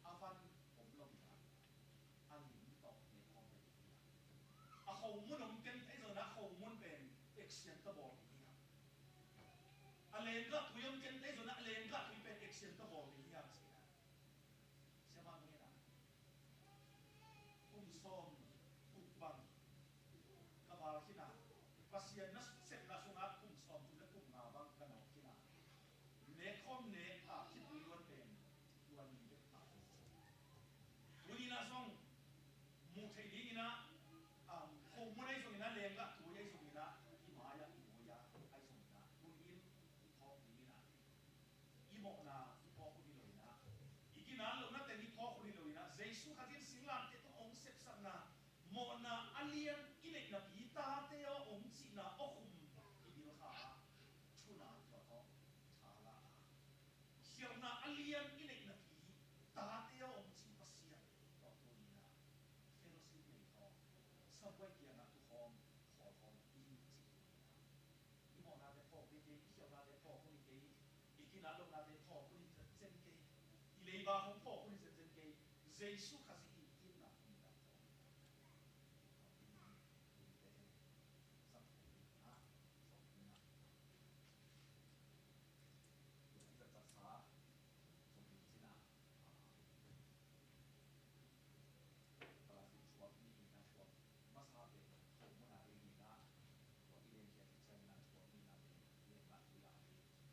a van om lo in ah, a lim tawh nekkhawm pen hi a. A khomun om kei thei zong in ah, a khomun pen action tawh bawl ding hi a. A lenggah tui om kei thei zong in ah, a lenggah tui pen action tawh bawl ding hi a ci a. Siapa hong gen a, kum sawm guk bang ka val khin a, Pasian na sepna sungah kum sawm thum le kum nga bang ka nawk khin a, nekkhawm nek a khitui luan pen tua ni bek mah. Tuni in ah zong muh theih ding in ah, um, khomun ahi zongin ah, lenggah tui ahi zongin ah, i mai-ah i buai-ah ahi zongin ah, tuni in i phawk ding in ah, i mawhna i phawk hun hi lo in ah, i ginat lohna teng i phawk hun hi lo in ah, Jesu Khazih in singlamteh tungah hong sepsakna, mawhna a lian i neih napi, tate aw hong cihna aw khum i bil kha a, thuna tua tawh tha la a, khialhna a lian i neih napi, tate aw hong cih Pasian tawh tuni in ah fellowship nei khawm, sabuai kiangah tu khawm, khawl khawm i hi cih tuni in ah. I mawhnate phawk ding kei, i khialhnate phawk hun hi kei, i ginat lohnate phawk hun hi zen kei, i leiba hong phawk hun hi zenzen kei, Jesu Khazih in itna hong dam khawm hi. Palazzo suak ni in a suak masa pen khomun a ding in a, tua i len khiat i ciang in a suak ni in a pen lenggah tui a ding in a,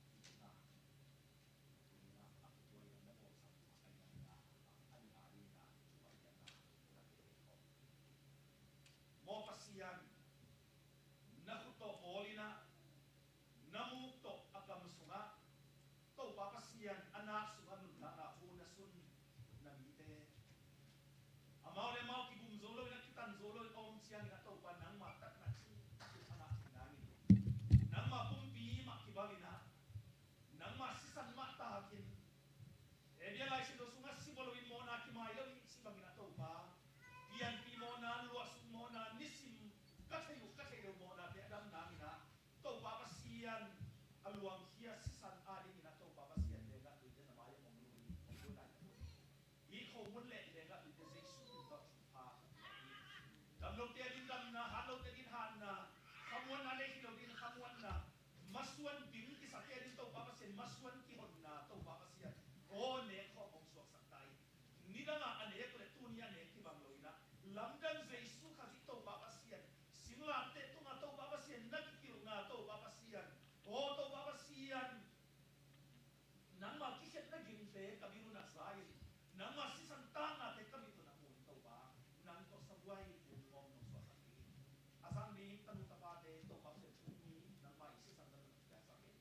tuni in a a kituai lam na bawlsak a in a, a nih a ding in a thupha piakna na pe khawm. Maw Pasian, na khut tawh bawl in a, na muk tawh a kam sungah Topa Pasian a nak sungah nuntakna hun a sun na mite, amau le amau kigum zo lo in a, kitan zo lo in a om ciangin a, Topa nangma tatna cih a ngah theih nangin, nangma pumpi mah kibang in a, nangma sisan mah takin, Hebrew Lai Siangtho sungah si bawl lo in mawhna kimai lo hi cih bangin a, Topa pianpih mawhna, luahsuk mawhna, nisim ka thei uh ka thei lo mawhnate a dam nangin a, Topa Pasian, a luangkhia sisan a dingin a Topa Pasian lenggah tuite na mai-ah hong lui, hong lui lai ka hun. Hih khomun le lenggah tuite Jesu min tawh thupha ka pia hi. Damlote a ding damna, hatlote a ding hatna, khamuanna le hi lo ding khamuanna, masuan bing kisate a ding Topa Pasian, masuan kihonna Topa Pasian, aw nek khawm hong suaksak ta in. Nidangah a nek uh le tuni a nek kibang lo in a, lamdang Jesu Khazih Topa Pasian, singlamteh tungah Topa Pasian na kipilhna Topa Pasian, aw Topa Pasian, nangma kikhiatna gingte ka mit un a za in, nangma sisan taknate ka mit un a mu in Topa, nang tawh sabuai hong om nong suahsak ding in. A zang ding tanu tapate Topa Pasian thu mi, nangma i sisan na tanu tapate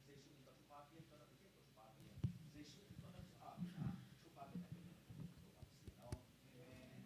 Jesu min tawh thupha pia, tanu tapate Jesu min tawh na thupha pia, thupha pia na pia, Topa Pasian aw. Amen.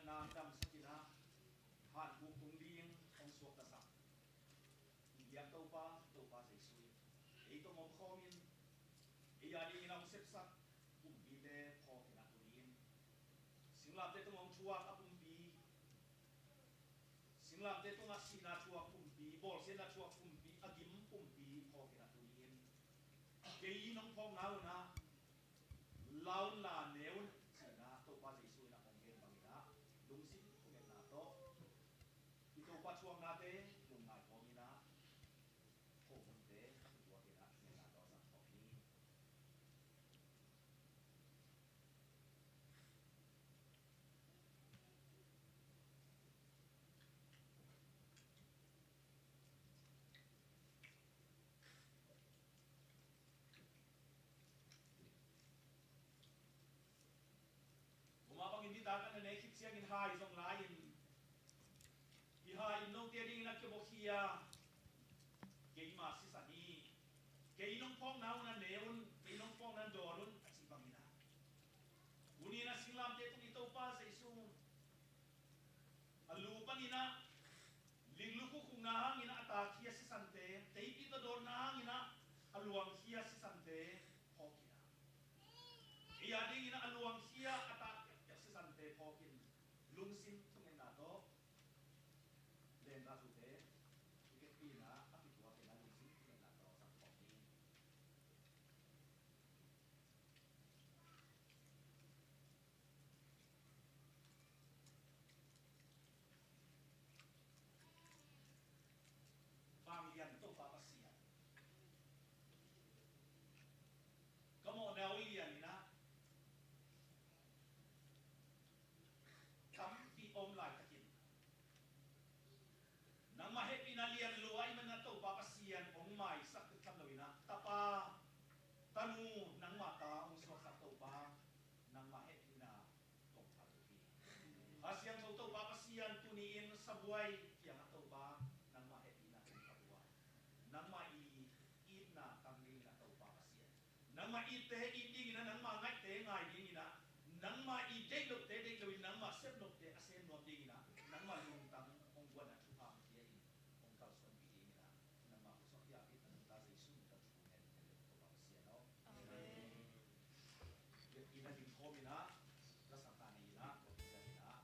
Nang damsak in ah, hanhuk tung ding hong suaktasak i biak Topa, Topa Jesu in ei tawh om khawm in, ei a dingin a hong sepsak kumpite phawk in ah tuni in singlamteh tungah hong thuak a pumpi, singlamteh tungah sihna thuak pumpi, bawlsiatna thuak pumpi, a gim pumpi phawk in ah tuni in kei nong phawkna un ah la un la ne un ci-in ah Topa Jesu in ah hong gen bangin ah lungsim thungetna tawh i Topa thuaknate lungngai kawmin ah, khuahunte a kituakin ah thungetna tawh zang khawm ni. Tua mah bangin nitak a na ne khit ciangin hai zong la in, i hai in note dingin a kibokhia, keima sisan hi, kei nong phawkna un a ne un, kei nong phawkna dawn un a ci bangin ah, tuni in ah singlamteh tung i Topa Jesu a lu panin ah, ling lukhukhukna hangin ah a takkhia sisante, teipi tawh dawnna hangin ah a luangkhia sisante phawk in ah, ei a dingin ah a luangkhia a takkhia sisante phawk in lungsim thungetna tawh lenggah thute i vekpi in ah a kituakin ah lungsim thungetna tawh zang khawm ni. Vanglian Topa Pasian, ka mawhna uh lian in ah, tampi om laitakin nangmah hehpihna lian lua ahih manin ah Topa Pasian hong maisak tek tham loin ah, tapa tanu nangmah ta hong suaksak Topa, nangmah hehpihna tawh phat uh hi. Kha Siangtho Topa Pasian, tuni in sabuai kiangah Topa nangmah hehpihna tawh phat uh a, nangmah i itna tang dingin ah Topa Pasian, nangmah itte it dingin ah, nangmah ngaihte ngai dingin ah, nangmah i deih lote deih loin, nangmah sep nopte a sem nuam dingin ah, nangmah lungtang hong guan a thupha hong pia in, hong kalsuanpih dingin ah, nangmah khutsung piakpih nangmah ta Jesu min tawh thu ngen hi, Topa Pasian aw. Amen. Biakinn ah ding khawm in ah, la sakna nei in ah,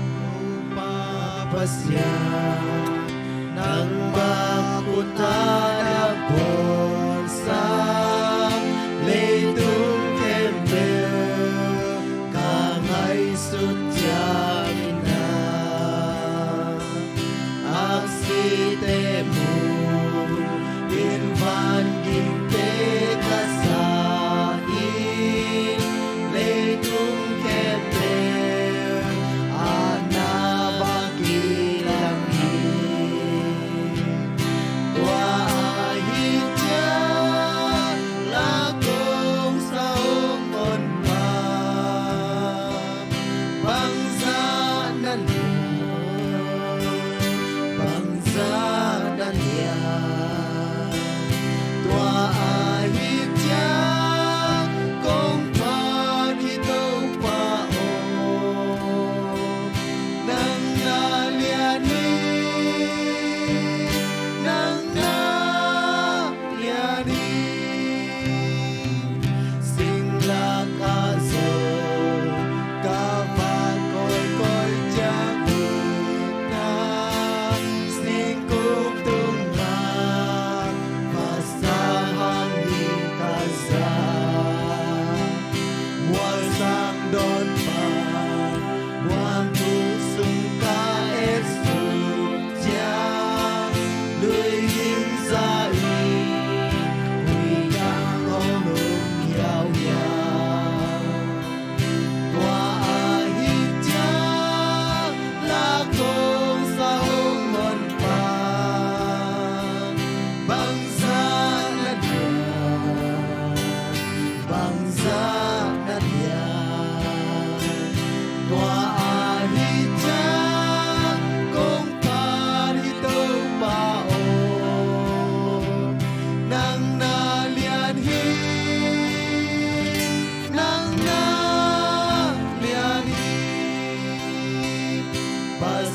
Topa Pasian, nangmah khut tawh na bawlsa leitung khempeuh ka ngaihsut ciangin ah, aksite mu in, vangimte ka za in, leitung khempeuh a na bang kilang hi. Tua ahih ciang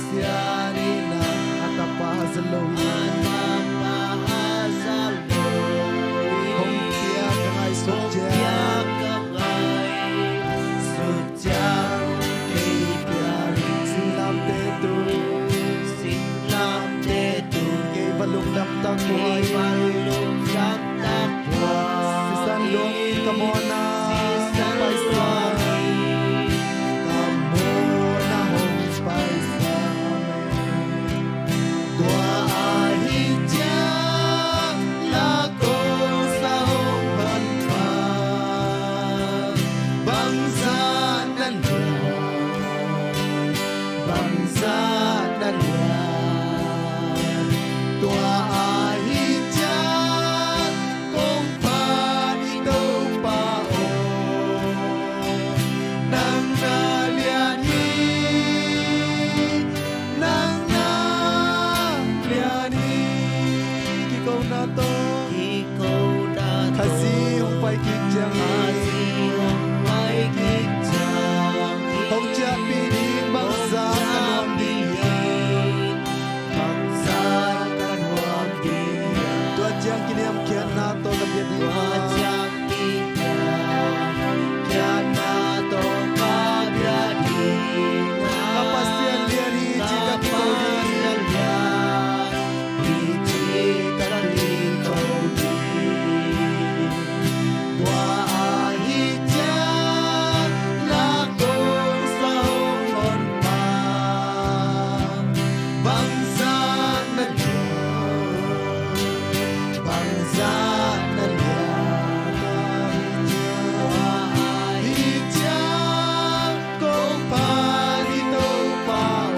Pasian in a tapa a za lo in, a tapa a za lo in, hong piak ka ngaihsut ciang, hong piak ka ngaihsut ciang, kei piak in, singlamteh tung, singlamteh tung, kei va lungdam tak, kei va lungdam tak. Sisan Luang in ka mawhna hong paisa, ka mawhna hong paisa. Tua ahih ciang la kong sa hong honpa, bangzah na lian, bangzah na lian. Tua ahih ciang kong phat hi Topa aw, nang na lian hi, nang na lian hi. Kikona tawh, kikona tawh, Khazih hong pai kik ciangin, Khazih hong pai kik ciangin, hong ciahpih ding bangzah ka nuam ding hiam? Bangzah ka nuam ding hiam? Tua ciang kiniamkhiatna tawh ka bia ding, tua ciang kiniamkhiatna tawh ka bia ding. Ka Pasian lian hi ci ka kiko ding. Ka Pasian lian hi ci ka kiko ding. Tua ahih ciang la kong sa hong honpa, bangzah na lian, bangzah na lian. Tua ahih ciang kong phat hi Topa aw,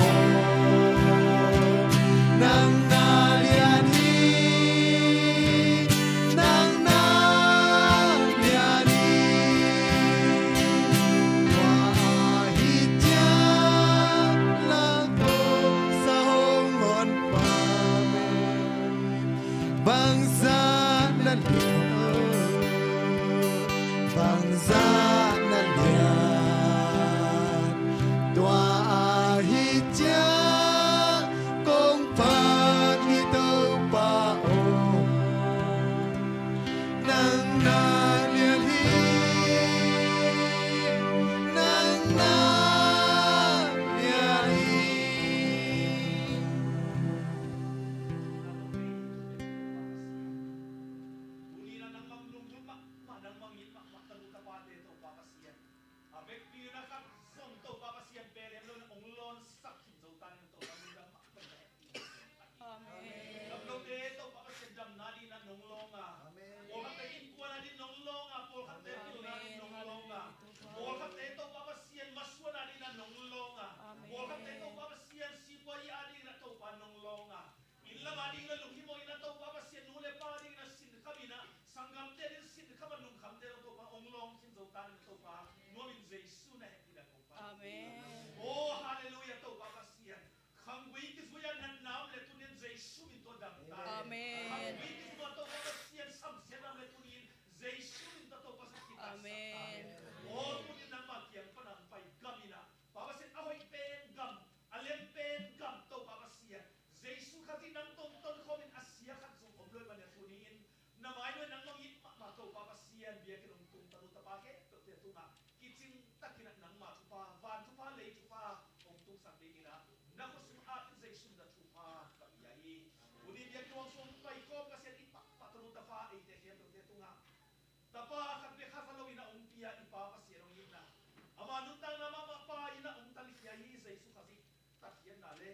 nang na lian hi, nang na lian hi. Tua ahih ciang la kong sa hong honpa, bangzah na lian, bangzah na lian. Tua ahih ciang kong phat hi Topa aw, nang na lian hi, nang na lian hi. Tuni-in ah nangmah lunggulh mahmah, nangmah it mahmah tanu tapate Topa Pasian, a vekpi in a khat zong Topa Pasian pen hem lo in hong lawnsak khin zo ta ning Topa, lungdam mahmah. Amen. Damlote Topa Pasian damna dingin ah nong lawng a, amen, pawlkhatte innkuan a dingin nong lawng a, pawlkhatte, amen, pilna dingin nong lawng a, pawlkhatte Topa Pasian masuan a dingin ah nong lawng a, amen, pawlkhatte Topa Pasian sipuai a dingin ah Topa nong lawng a, inn lam a dingin ah lunghimawh in ah Topa Pasian nu le pa dingin ah sinkham in ah, sanggamte dingin sinkham a lungkhamte dong Topa hong lawng khin zo ta ning Topa, nuam in Jesu na hehpihna kong pan. Amen. Oh, halleluiah, Topa Pasian. Khanggui kizui a natna om leh tuni-in Jesu min tawh dam ta. Amen. Khanggui kizui a Topa Pasian samsiatna om leh tuni-in Jesu min tawh Topa Pasian kitaksak ta. Amen. Oh, tuni-in nangma kiang pan a hong pai gam in ah, Pa Pasian, a hoih pen gam, a lem pen gam, Topa Pasian, Jesu Khazih nang tawh tonkhawm in a sia khat zong om lo ahih manin tuni-in na mai nuai nangmah it mahmah Topa Pasian biakinn hong tung tanu tapa khempeuhte tungah kicing takin ah nangma thupha, van thupha, lei thupha hong tungsak dingin ah na khut sung atin Jesu min a thupha ka pia hi. Tuni biakinn hong sung paikhawm ka sian it mahmah tanu tapa eite khempeuhte tungah tapa khat bek khat va lo in a hong pia i Pa Pasian hong itna, ama nuntakna mahmah Pa in a hong tankhia hi. Jesu Khazih takhiatna le